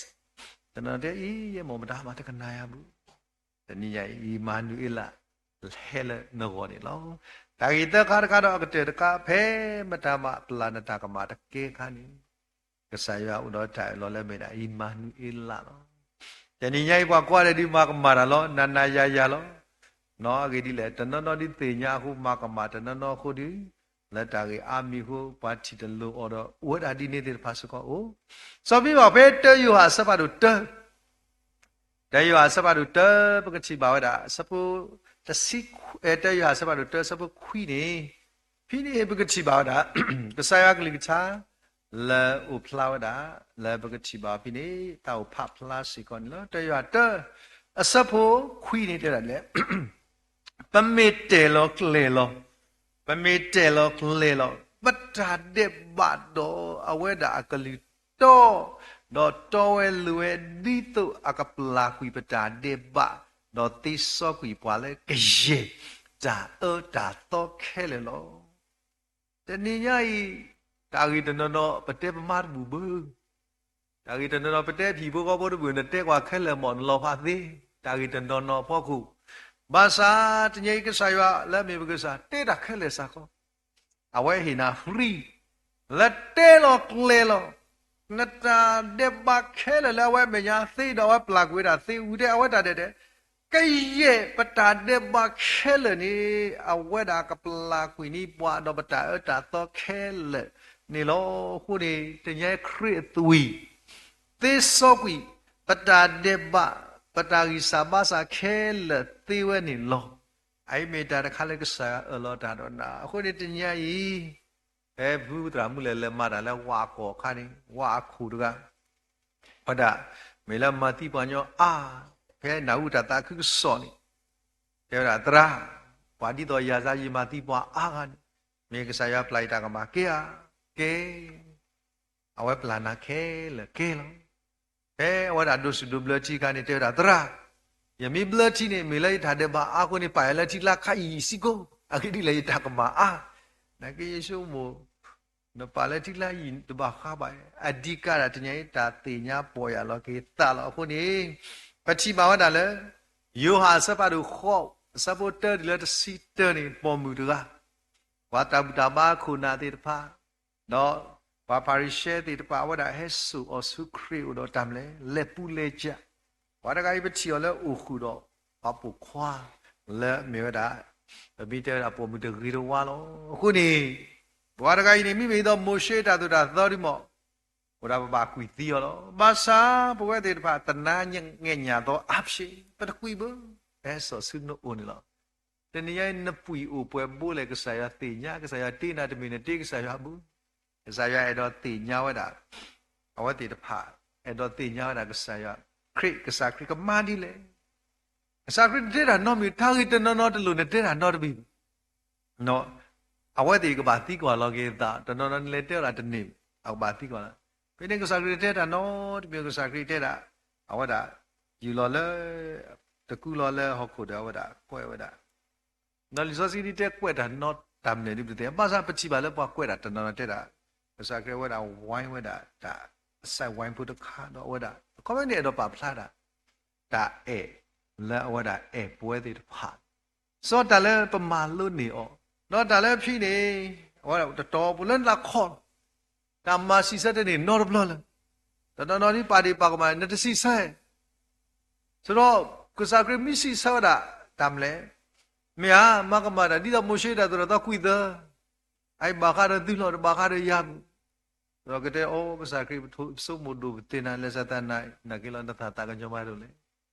တနီၤတဲအံၤ ယဲမ့ၢ်မတၤမးတကနၣ်ယၤဘၣ်, တနံၤညါအံၤ အံၣ်မၤနူၤအ့လး ဟဲလၢနဂီၢ်န့ၣ်လီၤ. တၢ်ဂ့ၢ်သၢခါတခါဒီးအကတၢၢ်တခါ ဖဲမတၤမးပျၢ်နတၢ်ကမၣ်တကဲခါန့ၣ်, ကစၢ်ယွၤအိၣ်ဒီးတၢ်အၢၣ်လီၤလၢအမ့ၢ်ဒၣ် အံၣ်မၤနူၤအ့လးလီၤ. တနံၤညါအံၤပှၤကွၢ်ဒီးဒုးမၤကမၣ်တၢ်လီၤ, နၤနၤယၤယၤလီၤ. အဂ့ၢ်ဒ်လဲၣ်, တနီၤနီၤဒုးသ့ၣ်ညါအဃိမၤကမၣ်, တနီၤနီၤအဃိဒီး လၢတၢ်ဂ့ၢ်အါမံၤအဃိ ပှၤထံၣ်တလိၤအီၤဒီး အိၣ်ဝဲဒၣ်ဒ်န့ၣ်သ့ၣ်တဖၣ်စ့ၢ်ကီးအိၣ်. စီၤပ့းတရူးဖဲတၢယိၤဟၣ်အဆၢဖးဒိၣ်တၢ တၢယိၤဟၣ်အဆၢဖးဒိၣ်တၢ ပကထံၣ်ဘၣ်ဝဲဒၣ် ဆၢဖိတဆံ, တၢယိၤဟၣ်အဆၢဖးဒိၣ်တၢ ဆၢဖိခွံန့ၣ်, ဖဲန့ၣ်ပကထံၣ်ဘၣ်ဝဲဒၣ် ကစၢ်ယွၤကလုၢ်ကထါ လၢအိၣ်ဖျါဝဲဒၣ် လၢပကထံၣ်ဘၣ်ဖဲန့ၣ် တၢ်အိၣ်ဖးဖျါစ့ၢ်ကီးန့ၣ်လီၤ. တၢယိၤဟၣ်တၢ အဆၢဖိခွံန့ၣ်တဲဒၣ်လဲၣ် ပမ့ၢ်တဲာ်လီၤကျဲၤလီၤ, ပမ့ၢ်တဲာ်လီၤကျဲၤလီၤ ပတၢ်ဒဲးဘးဒီးအဝဲဒၣ်အကလုၢ်တီ, ဒီးတီဝဲလိၤဝဲဒ်သိးအကပျၢ်ကွံာ်ပတၢ်ဒဲးဘး, ဒီးသ့စီကွံာ်ပှၤလၢကယဲၢ် တၢ်အၢတၢ်သီခဲလၢာ်လီၤ. တနံၤညါအံၤ တၢ်ဂ့ၢ်တနီၤနီၤ ပတဲပမါတဘူၣ်ဘၣ်, တၢ်ဂ့ၢ်တနီၤနီၤ ပတဲဖံးဖိဃီဖိတဘူၣ် နတဲကွၢ်ခဲလၢာ်မ့ၢ်နလီၤဖးသ့, တၢ်ဂ့ၢ်တနီၤနီၤအဖီခိၣ်, ဘၣ်ဆၣ်တနံၤညါအံၤ ကစၢ်ယွၤလၢအမ့ၢ်ပကစၢ် တဲတၢ်ခဲလၢာ်စ့ၢ်ကီး, အဝဲဟ့ၣ်နၤ free လၢတဲလီၤကျဲၤလီၤ, နတၢ်ဒဲးဘးခဲလၢာ်လၢအဝဲအမဲာ်ညါသ့ဒီး အဝဲပျၢ်ကွံာ်ဝဲဒၣ်သ့ဝံၤ တဲအဝဲတၢ်ဒဲးဒဲး ကယဲၢ်ပတၢ်ဒဲးဘးခဲလၢာ်န့ၣ် အဝဲဒၣ်ကပျၢ်ကွံာ်န့ၢ်ပှၤဒီးပတၢ်အၢတၢ်သီခဲလၢာ်န့ၣ်လီၤ. အဃိန့ၣ် တနံၤညါအံၤခရံာ်အသွံၣ် သ့စီကွံာ် ပတၢ်ဒဲးဘး ပတၢ်ဂံၢ်စၢ်ဘါစၢ်ခဲလၢာ်သ့ဝဲန့ၣ်လီၤ. အအံၤမ့ၢ်တၢ်တခါလၢကစၢ်ယွၤအၢၣ်လီၤတၢ်ဒီးနၤ. အဃိန့ၣ်တနံၤညါအံၤ ဖဲဖုသရၣ်မုၣ်လဲၤလဲၤမၤတၢ်လၢဝၣ်အကီၢ်အခါန့ၣ် ဝၣ်အခိၣ်တဂၤ ဝဲဒၣ် မ့ၢ်လၢမၤသံပှၤကညီအါ, ဖဲနၢ်ဟူတၢ်သးခုကစီၣ်န့ၣ် တဲဝဲဒၣ် သရၣ်, ပှၤဒ်သိးယၤစါယမၤသံပှၤအါဂၤန့ၣ် မ့ၢ်ကစၢ်ယွၤပျၢ်ယတၢ်ကမၣ်ကဲဧါ, ကဲ အဝဲပျၢ်နၤခဲလၢာ်ကဲလီၤ. ဖဲအဝဲဒၣ်ဒိးစူၣ်ဒိးဘျၢထံအခါန့ၣ် တဲဝဲဒၣ် သရၣ်, ယမ့ၢ်ဘျၢထံန့ၣ် မ့ၢ်လၢယတၢ်ဒဲးဘးအါအဃိန့ၣ် ပာ်ယၤလၢထံကျါခါယံာ်ယံာ်စ့ၢ်ကီး, အဂ့ၢ်ဒ်လဲၣ်ယတၢ်ကမၣ်အါ. နာ်က့ယဆိကမိၣ် နပာ်လၢထံကျါယံာ်တဘၣ်ဃးဘၣ်, အဒံးကးဒၣ်တနံၤညါအံၤ တၢ်သ့ၣ်ညါပီၢ်ယၢ်လီၤက့ၤသးလီၤ. အဃိန့ၣ် ပထံၣ်ဘၣ်ဝဲဒၣ်လၢ ယိၤဟၣ်အဆၢဖးဒိၣ်ဃိး အဆၢဖိတၢတုၤလၢတဆံတၢန့ၣ် ပိာ်မုၣ်တဂၤ ပှၤတၢ်ဘူၣ်တၢ်ဘါခိၣ်နၢ်သ့ၣ်တဖၣ် ဒီးပှၤဖၤရံၤၡဲသ့ၣ်တဖၣ် အဝဲဒၣ်ဟဲစိာ်အီၤဆူခရံာ်အအိၣ်ဒီးတၢ်မနုၤလဲၣ်, လဲၤပူၤလဲၤစၢ်. ပှၤတဂၤအံၤပထံၣ်အီၤလၢအိၣ်ဃုာ်ဒီး ပှၤပိာ်ခွါ လၢအမ့ၢ်ဝဲဒၣ် ပမ့ၢ်တဲဝဲဒၣ်ပိာ်မုၣ်တဂ့ၤတဝါလီၤ. အဃိန့ၣ် ပှၤတဂၤအံၤန့ၣ် မ့မ့ၢ်ဒ်သိးမိၤၡ့တၢ်သိၣ်တၢ်သီဒ်မး အိၣ်ဒၣ်ပဘၣ်ကွံာ်သံအီၤလီၤ. ဘၣ်ဆၣ်ပဝဲသ့ၣ်တဖၣ် သနာ်က့ ငဲၢ်ညၣ်သီအါဖျ့ ပတကွံာ်ဘၣ်, ပဟဲစိာ်ဆူနအိၣ်န့ၣ်လီၤ. တနံၤညါအံၤ နပှံၢ်အိၣ်ပှဲၤဘိလဲၣ် ကစၢ်ယွၤသ့ၣ်ညါ, ကစၢ်ယွၤတ့နၤတမ့ၢ်နတ့ကစၢ်ယွၤဘၣ်. ကစၢ်ယွၤအဲၣ်ဒိးသ့ၣ်ညါဝဲဒၣ် အဝဲသ့ၣ်တဖၣ်, အဲၣ်ဒိးသ့ၣ်ညါဝဲဒၣ်ကစၢ်ယွၤခရံာ်, ကစၢ်ခရံာ်ကမၤဒ်လဲၣ်. ကစၢ်ခရံာ်တတဲတၢ်နီတမံၤ, တၢ်ဂ့ၢ်တနီၤနီၤတလိၣ်နတဲတၢ်နီတမံၤဘၣ်. အဝဲသ့ၣ်ကဘၣ်သံကွၢ်လီၤက့ၤသး, တနီၤနီၤနလဲၤတဲဝဲဒၣ်တန့ၢ်ဘၣ်, အကဘၣ်သံကွၢ်လီၤ. ဖဲန့ၣ်ကစၢ်ခရံာ်တတဲတၢ်နီတမံၤ, ကစၢ်ခရံာ်တဲဒၣ်, အဝဲဒၣ်, ယူၤလီၤလၢ, တကူလီၤလၢဟီၣ်ခိၣ်ဒီးအဝဲဒၣ်ကွဲးဝဲဒၣ်, ဒီးလံာ်စီဆှံတဲကွဲးတၢ်နီတမံၤဒ်ပတဲ, ဘၣ်ဆၣ်ပထံၣ်ဘၣ်လၢပှၤကွဲးတၢ်တနီၤနီၤတဲဒၣ်, ကစၢ်ခရံာ်အဝဲဒၣ် ဝိုင်း ဝဲဒၣ်တၢ်, အစဲးဝိုင်းဖိတခါဒီးအဝဲဒၣ် အခီပညီန့ၣ်အဲၣ်ဒိးပာ်ဖျါဒၣ်, တၢ်အဲၣ်, လၢအဝဲဒၣ်အဲၣ်ပဝဲသ့ၣ်တဖၣ်, စီၤတၢ်လၢပမၤလိန့ၢ်အီၤ, ဒီးတၢ်လၢဖဲန့ၣ်, အဝဲဒၣ်တတီၤပူၤလၢနသးခီၣ်လီၤ, တၢ်မၤစံးဆၢတန့ၢ်နီတဘျီလၢၤ, တနီၤနီၤဒ်ပာ်ဒ့ၣ်ပာ်ကမၣ် နတစံးဆၢ ဆိဒီး, ကစၢ်ခရံာ်မ့ၢ်စံးဆၢဝဲဒၣ်တၢ်မနုၤလဲၣ်, မ့ၢ်ဧါ, မၤကမၣ်တၢ်ဒ်သိးမိၤၡ့တၢ်သိၣ်တၢ်သီကွံာ်သၢ, အအံၤဘၣ်ဃးဒီးသုလီၤ တဘၣ်ဃးဒီးယၤဘၣ်, ဒီးကတဲအီၤ ကစၢ်ခရံာ် ပဆိကမိၣ်ဒိၣ်ပသ့ၣ်နၤ လဲၤဆၢတၢ်နၤ နာ်က့လီၤ နသးသးကညီၤမးဒိၣ်လဲၣ်,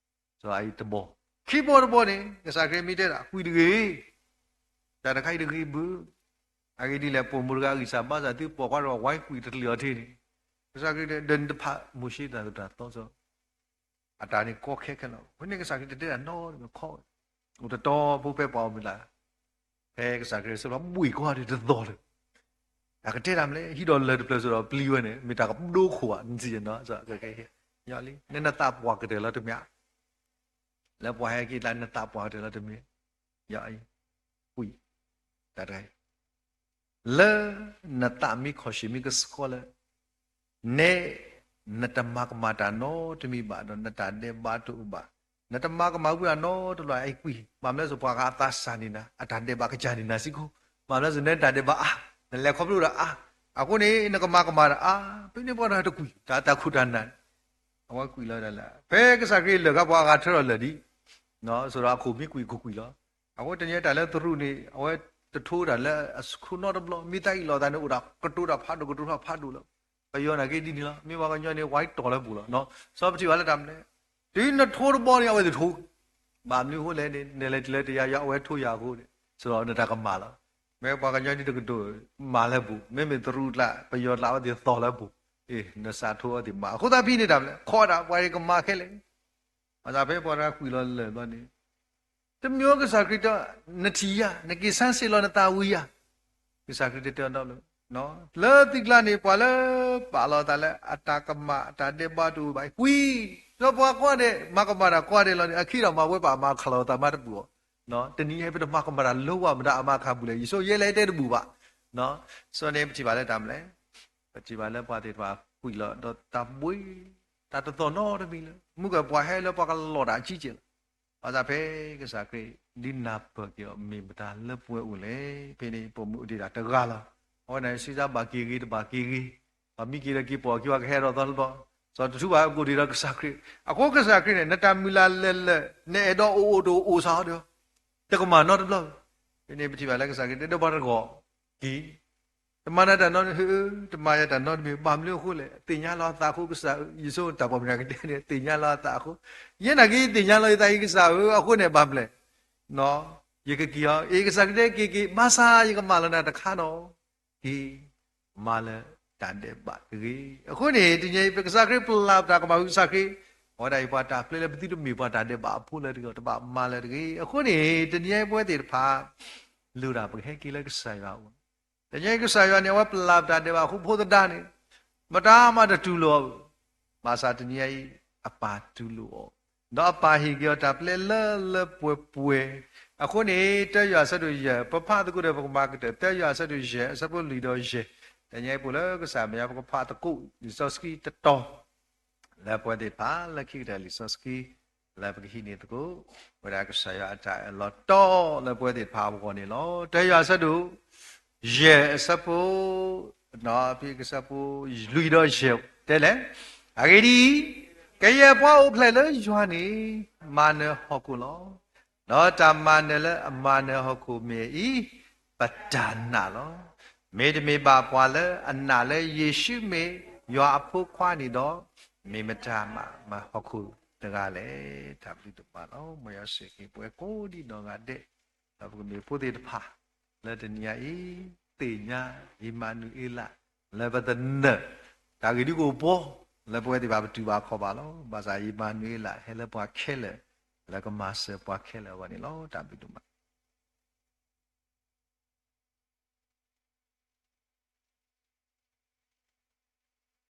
စီၤအအံၤတဘီ, ခံဘီတဘီန့ၣ် ကစၢ်ခရံာ်မ့ၢ်တဲဒၣ် ကွံာ်တဂ့ၤ တၢ်တခါအံၤတဂ့ၤဘၣ်, အဂ့ၢ်ဒ်လဲၣ် ပိာ်မုၣ်တဂၤအဂံၢ်စၢ်ဘါစၢ် သုပိာ်ခွါတဂၤဝဲကွံာ်တကျံၤအီၤတထံၣ်န့ၣ်, ကစၢ်ခရံာ်တဲ ဒီးနတဖးမိၤၡ့တၢ်သိၣ်တၢ်သီစီ, အတၢ်န့ၣ်ကီခဲခဲလီၤ, ဖဲန့ၣ်ကစၢ်ခရံာ်တတဲတၢ်နီတမံၤခီ, အိၣ်တတီၤဖိဖဲပှၤအီၣ်မုၢ်လၢ်, ဖဲကစၢ်ခရံာ်စံးဘၣ်ဘှံးကွၢ်ဒီးတသီၣ်လၢၤ တၢ်ကတဲတၢ်မနုၤလဲၣ် ဟံးဒီးလၢၢ်တဖျၢၣ်စ့ၢ်ဒီးပျံၤဝဲန့ၣ် မ့ၢ်တၢ်ကဒိခိၣ်ဧါ, နစံးနီၤ, လၢနသးပှၢ်ကတၢၢ်လီၤတမ့ၢ်ဧါ, လၢပှၤဟဲက့ၤလၢနသးပှၢ်ကတၢၢ်လီၤတမ့ၢ်, ယအံၤ, ကွံာ်, တၢ်တဂၤအံၤ, လၢနသးမ့ၢ်ခီၣ်ဆံးမ့ၢ်ကဆှီလၢ နဲ, နတမၤကမၣ်တၢ်နီတမံၤဘၣ်ဒီး နတၢ်ဒဲးဘးတအိၣ်ဘၣ်, နတမၤကမၣ်ဝံၤအနီတဘျီ အအံၤကွံာ်, ဘၣ်မနုၤလဲၣ် ပှၤဂၤအသးစၢ်န့ၢ်နၤ အတၢ်ဒဲးဘးကစၢ်န့ၢ်နၤစ့ၢ်ကီး, ဘၣ်မနုၤလဲၣ် နတၢ်ဒဲးဘးအါ, နလဲၤခီဖျိဒီးအါ, အဃိန့ၣ် နကမၤကမၣ်တၢ်အါ, ဖဲန့ၣ်ပှၤတဂၤတကွံာ် တၢ်တၢ်ခိၣ်တၢ်နၢ်န့ၣ်, အဝဲကွံာ်လီၤဒၣ်လဲာ်, ဖဲကစၢ်ခရံာ်လၢာ်ဃာ်ပှၤဂၤထၢထီၣ်လၢာ်ဒံး ဆိဒီးအခိၣ်မ့ၢ်ကွံာ်ခိၣ်ကွံာ်လီၤ, အဃိတနံၤတၢ်လၢသရူးန့ၣ် အဝဲတထိတၢ်လၢအဆူၣ်နီတဘျီ မ့ၢ်သးအံၤလီၤသးန့ၣ် အိၣ်ဒီးကတိၤတၢ်ဖးဒိၣ် ကတိၤတၢ်ဖးဒိၣ်လီၤ, ပယီၤနာ်က့ဒ်န့ၣ်လီၤ, မ့ၢ်ပှၤကညီန့ၣ် ဝဲတီၢ်လၢပူၤလီၤ, စီၤပထံၣ်ဘၣ်လၢတၢ်မနုၤလဲၣ်, တုၤနထိတဘျီန့ၣ် အဝဲသ့ၣ်ထိ, ဘၣ်မနုၤအဃိလဲၣ်န့ၣ် နလဲၤတုၤလၢတယၤယၤ အဝဲထိယၤအဃိန့ၣ် ဆိဒီးနတၢ်ကမၣ်လီၤ, မ့ၢ်ပှၤကညီဒ်တကတိၤ မၤလၢပူၤ, မ့မ့ၢ်သရူးကျါ ပယီၤကျါ အဝဲသ့ၣ်သီၣ်လၢပူၤ, အ့ၣ် နစးထိအဝဲသ့ၣ်မၤ, အဃိသတးဖဲန့ၣ်တၢ်မနုၤလဲၣ် ခီဒၣ်ပှၤကမၤခဲလၢာ် ဘၣ်ဆၣ်ဖဲပှၤတဂၤကွံာ်လီၤလၢာ်ဘျီန့ၣ်, တမ့ၢ်ကစၢ်ခရံာ်တဲ နထံၣ်ယၤ နက့ၤဆန်းစစ်လီၤနသးဝံၤယၤ, ကစၢ်ခရံာ်တတဲအီၤဒီးလၢ, လၢသုကျါန့ၣ် ပှၤလၢပာ်လီၤသးလၢအတၢ်ကမၣ်အတၢ်ဒဲးဘးတအိၣ်ဘၣ် ကွံာ်, ဒီးပှၤကိးဂၤဒဲး မၤကမၣ်တၢ်ကိးဂၤဒဲးလီၤန့ၣ် အခံဒီးမၤဝဲပှၤမၤခးလီၤသးမးတပူၤအီၤ, တနံၤအံၤ ပတမၤကမၣ်တၢ်လၢဝဲမတၤအမါခါပူၤလဲၣ်, ယဆိယဲလဲၣ်တဲတဘူၣ်ဘၣ်, စီၤန့ၣ်ပထံၣ်ဘၣ်လၢတၢ်မနုၤလဲၣ် ပထံၣ်ဘၣ်လၢပှၤသ့ၣ်တဖၣ်ကွံာ်လီၤဒီးတၢ်ဘှံး, တၢ်တသီၣ်နီတမံၤလၢၤ, မုၢ်ကပှၤဟဲလၢပှၤကလီၢ်တၢ်အကံကဲလီၤ, ဘၣ်ဆၣ်ဖဲကစၢ်ခရံာ်ဒ်နၢ်ပၢၢ်က့ၤအီၤ မ့ၢ်မတၤလၢပှဲၤအိၣ်လဲၣ်, ဖဲန့ၣ်ပိာ်မုၣ်အိၣ်ဒံးဒၣ်တဂၤလီၤ, အဝဲန့ၣ်စံးစါဘၣ်က့ၤဂ့ၤတဘၣ်က့ၤဂ့ၤ, ပှၤမံက့ၤဒီးက့ၤပိာ်အခံ ပှၤကဟဲဒီးသီတဘျီ, စီၤတထူဘၣ်ကအိၣ်ဒံးဒီးကစၢ်ခရံာ်, အဃိကစၢ်ခရံာ်န့ၣ် နတၢ်မုၢ်လၢ်လၢာ်လၢာ် နအဲၣ်ဒိးအိၣ်အိၣ်တအိၣ်အိၣ်စ့ၢ်ကီးဒီး တကမၣ်နီတဘျီ, ဖဲန့ၣ်ပထံၣ်ဘၣ်လၢကစၢ်ခရံာ်တဲဒီးပှၤတဂီၢ်က့ၤ တမၤနၤတၢ်နီတမံၤ, တမၤယၤတၢ်နီတမံၤ, ဘၣ်မနုၤအဃိလဲၣ်, သ့ၣ်ညါလီၤအသးအဃိ, ကစၢ်ယွၤတၢ်ပီၣ်မုၢ်နၤကတဲန့ၣ် သ့ၣ်ညါလီၤအသးအဃိ, ယဲနာ်က့ ယသ့ၣ်ညါလီၤယသးအံၤကစၢ်ဧၢ, အဃိန့ၣ်ဘၣ်မနုၤလဲၣ်, ယကက့ၤအီၤ, အ့ၣ် ကစၢ်ကတဲက့ၤက့ၤ, ဘၣ်ဆၣ်ယကမၣ်လီၤနၤတခါနီၣ်, က့ၤ, မၤလၢတၢ်ဒဲးဘးတဂ့ၤ, အဃိန့ၣ် တနံၤအံၤ ပကစၢ်ခရံာ်ပလၢ်ပတၢ်ကမၣ်ဝံၤကစၢ်ခရံာ်, အဝဲဒၣ်အံၤပှၤတၢ်ပျဲလၢပသုတမ့ၢ်ပှၤတၢ်ဒဲးဘးအဖိလၢတဂ့ၤ, တဘၣ်မၤလၢတဂ့ၤ, အဃိန့ၣ် တနံၤအံၤပဝဲသ့ၣ်တဖၣ် လိၣ်ဒၣ်ပကဟဲက့ၤလၢကစၢ်ယွၤအအိၣ်, တနံၤအံၤကစၢ်ယွၤန့ၣ် အဝဲပလၢ်ပတၢ်ဒဲးဘးအဃိဖိသဒါန့ၣ်, မတၤမးတတူၢ်လိာ်အီၤ, ဘၣ်ဆၣ်တနံၤအံၤ အပၢ်တူၢ်လိာ်အီၤ, ဒီးအပၢ်ဟ့ၣ်က့ၤအီၤတၢ်ပျဲလၢလၢပှဲၤပှဲၤ, အဃိန့ၣ် တၢယွၤအဆၢဒိၣ်ယဲၢ်, ပဖးသကိးဒီးပကမၤကတၢၢ် တၢယွၤအဆၢဒိၣ်ယဲၢ် အဆၢဖိလွံၢ်ဒီးယဲၢ်, တနံၤအံၤပအိၣ်လၢကစၢ်မဲာ်ညါ ပကဖးသကိး လံာ်စီဆှံတတီၤ လၢပဝဲသ့ၣ်တဖၣ် လၢခံကတၢၢ်လံာ်စီဆှံ လၢပကဟံးန့ၢ်သကိး ဝဲဒၣ်ကစၢ်ယွၤအတၢ်အၢၣ်လီၤတီလၢပဝဲသ့ၣ်တဖၣ်အဂီၢ်န့ၣ်လီၤ. တၢယွၤအဆၢဒိၣ် ယဲၢ်အဆၢဖိ ဖဲကဆၢဖိ လွံၢ်ဒီးယဲၢ် တဲလဲၣ်, အဂ့ၢ်ဒ်အံၤ, ကယဲၢ်ပှၤအိၣ်ဖျဲၣ်လၢယွၤန့ၣ် မၤနၢၤဟီၣ်ခိၣ်လီၤ. ဒီးတၢ်မၤနၢၤလၢအမၤနၢၤဟီၣ်ခိၣ်မ့ၢ်အံၤ ပတၢ်နာ်လီၤ. မ့တမ့ၢ်ဘၣ်ပှၤလၢအနာ်လၢယ့ၣ်ၡူးမ့ၢ်ယွၤအဖိခွါန့ၣ်ဒီး, မ့ၢ်မတၤမးမၤဟီၣ်ခိၣ်တဂၤလဲၣ်. တၢ်ဘျုးဒိၣ်မးလီၤ. မ်ယွၤဆိၣ်ဂ့ၤက့ၤပဝဲကိးဒံးနီၢ်ဂၤဒဲး, ဒီးပကမ့ၢ်ဖိသ့ၣ်တဖၣ် လၢတနံၤအံၤ သ့ၣ်ညါ အ့မၤနူၤအ့လး လၢပသနၢၣ် တၢ်ဂ့ၢ်ဒ်ကအိၣ်ပှီၢ် လၢပဝဲသ့ၣ်တဖၣ်ပတူၢ်ဘၣ်ခီၣ်ဘၣ်လီၤ. ဘၣ်ဆၣ်အ့မၤနူၤအ့လး ဟဲလၢပှၤခဲလၢာ် လၢကမၤစၢၤပှၤခဲလၢာ်အဂီၢ်န့ၣ်လီၤ. တၢ်ဘျုးဒိၣ်မး.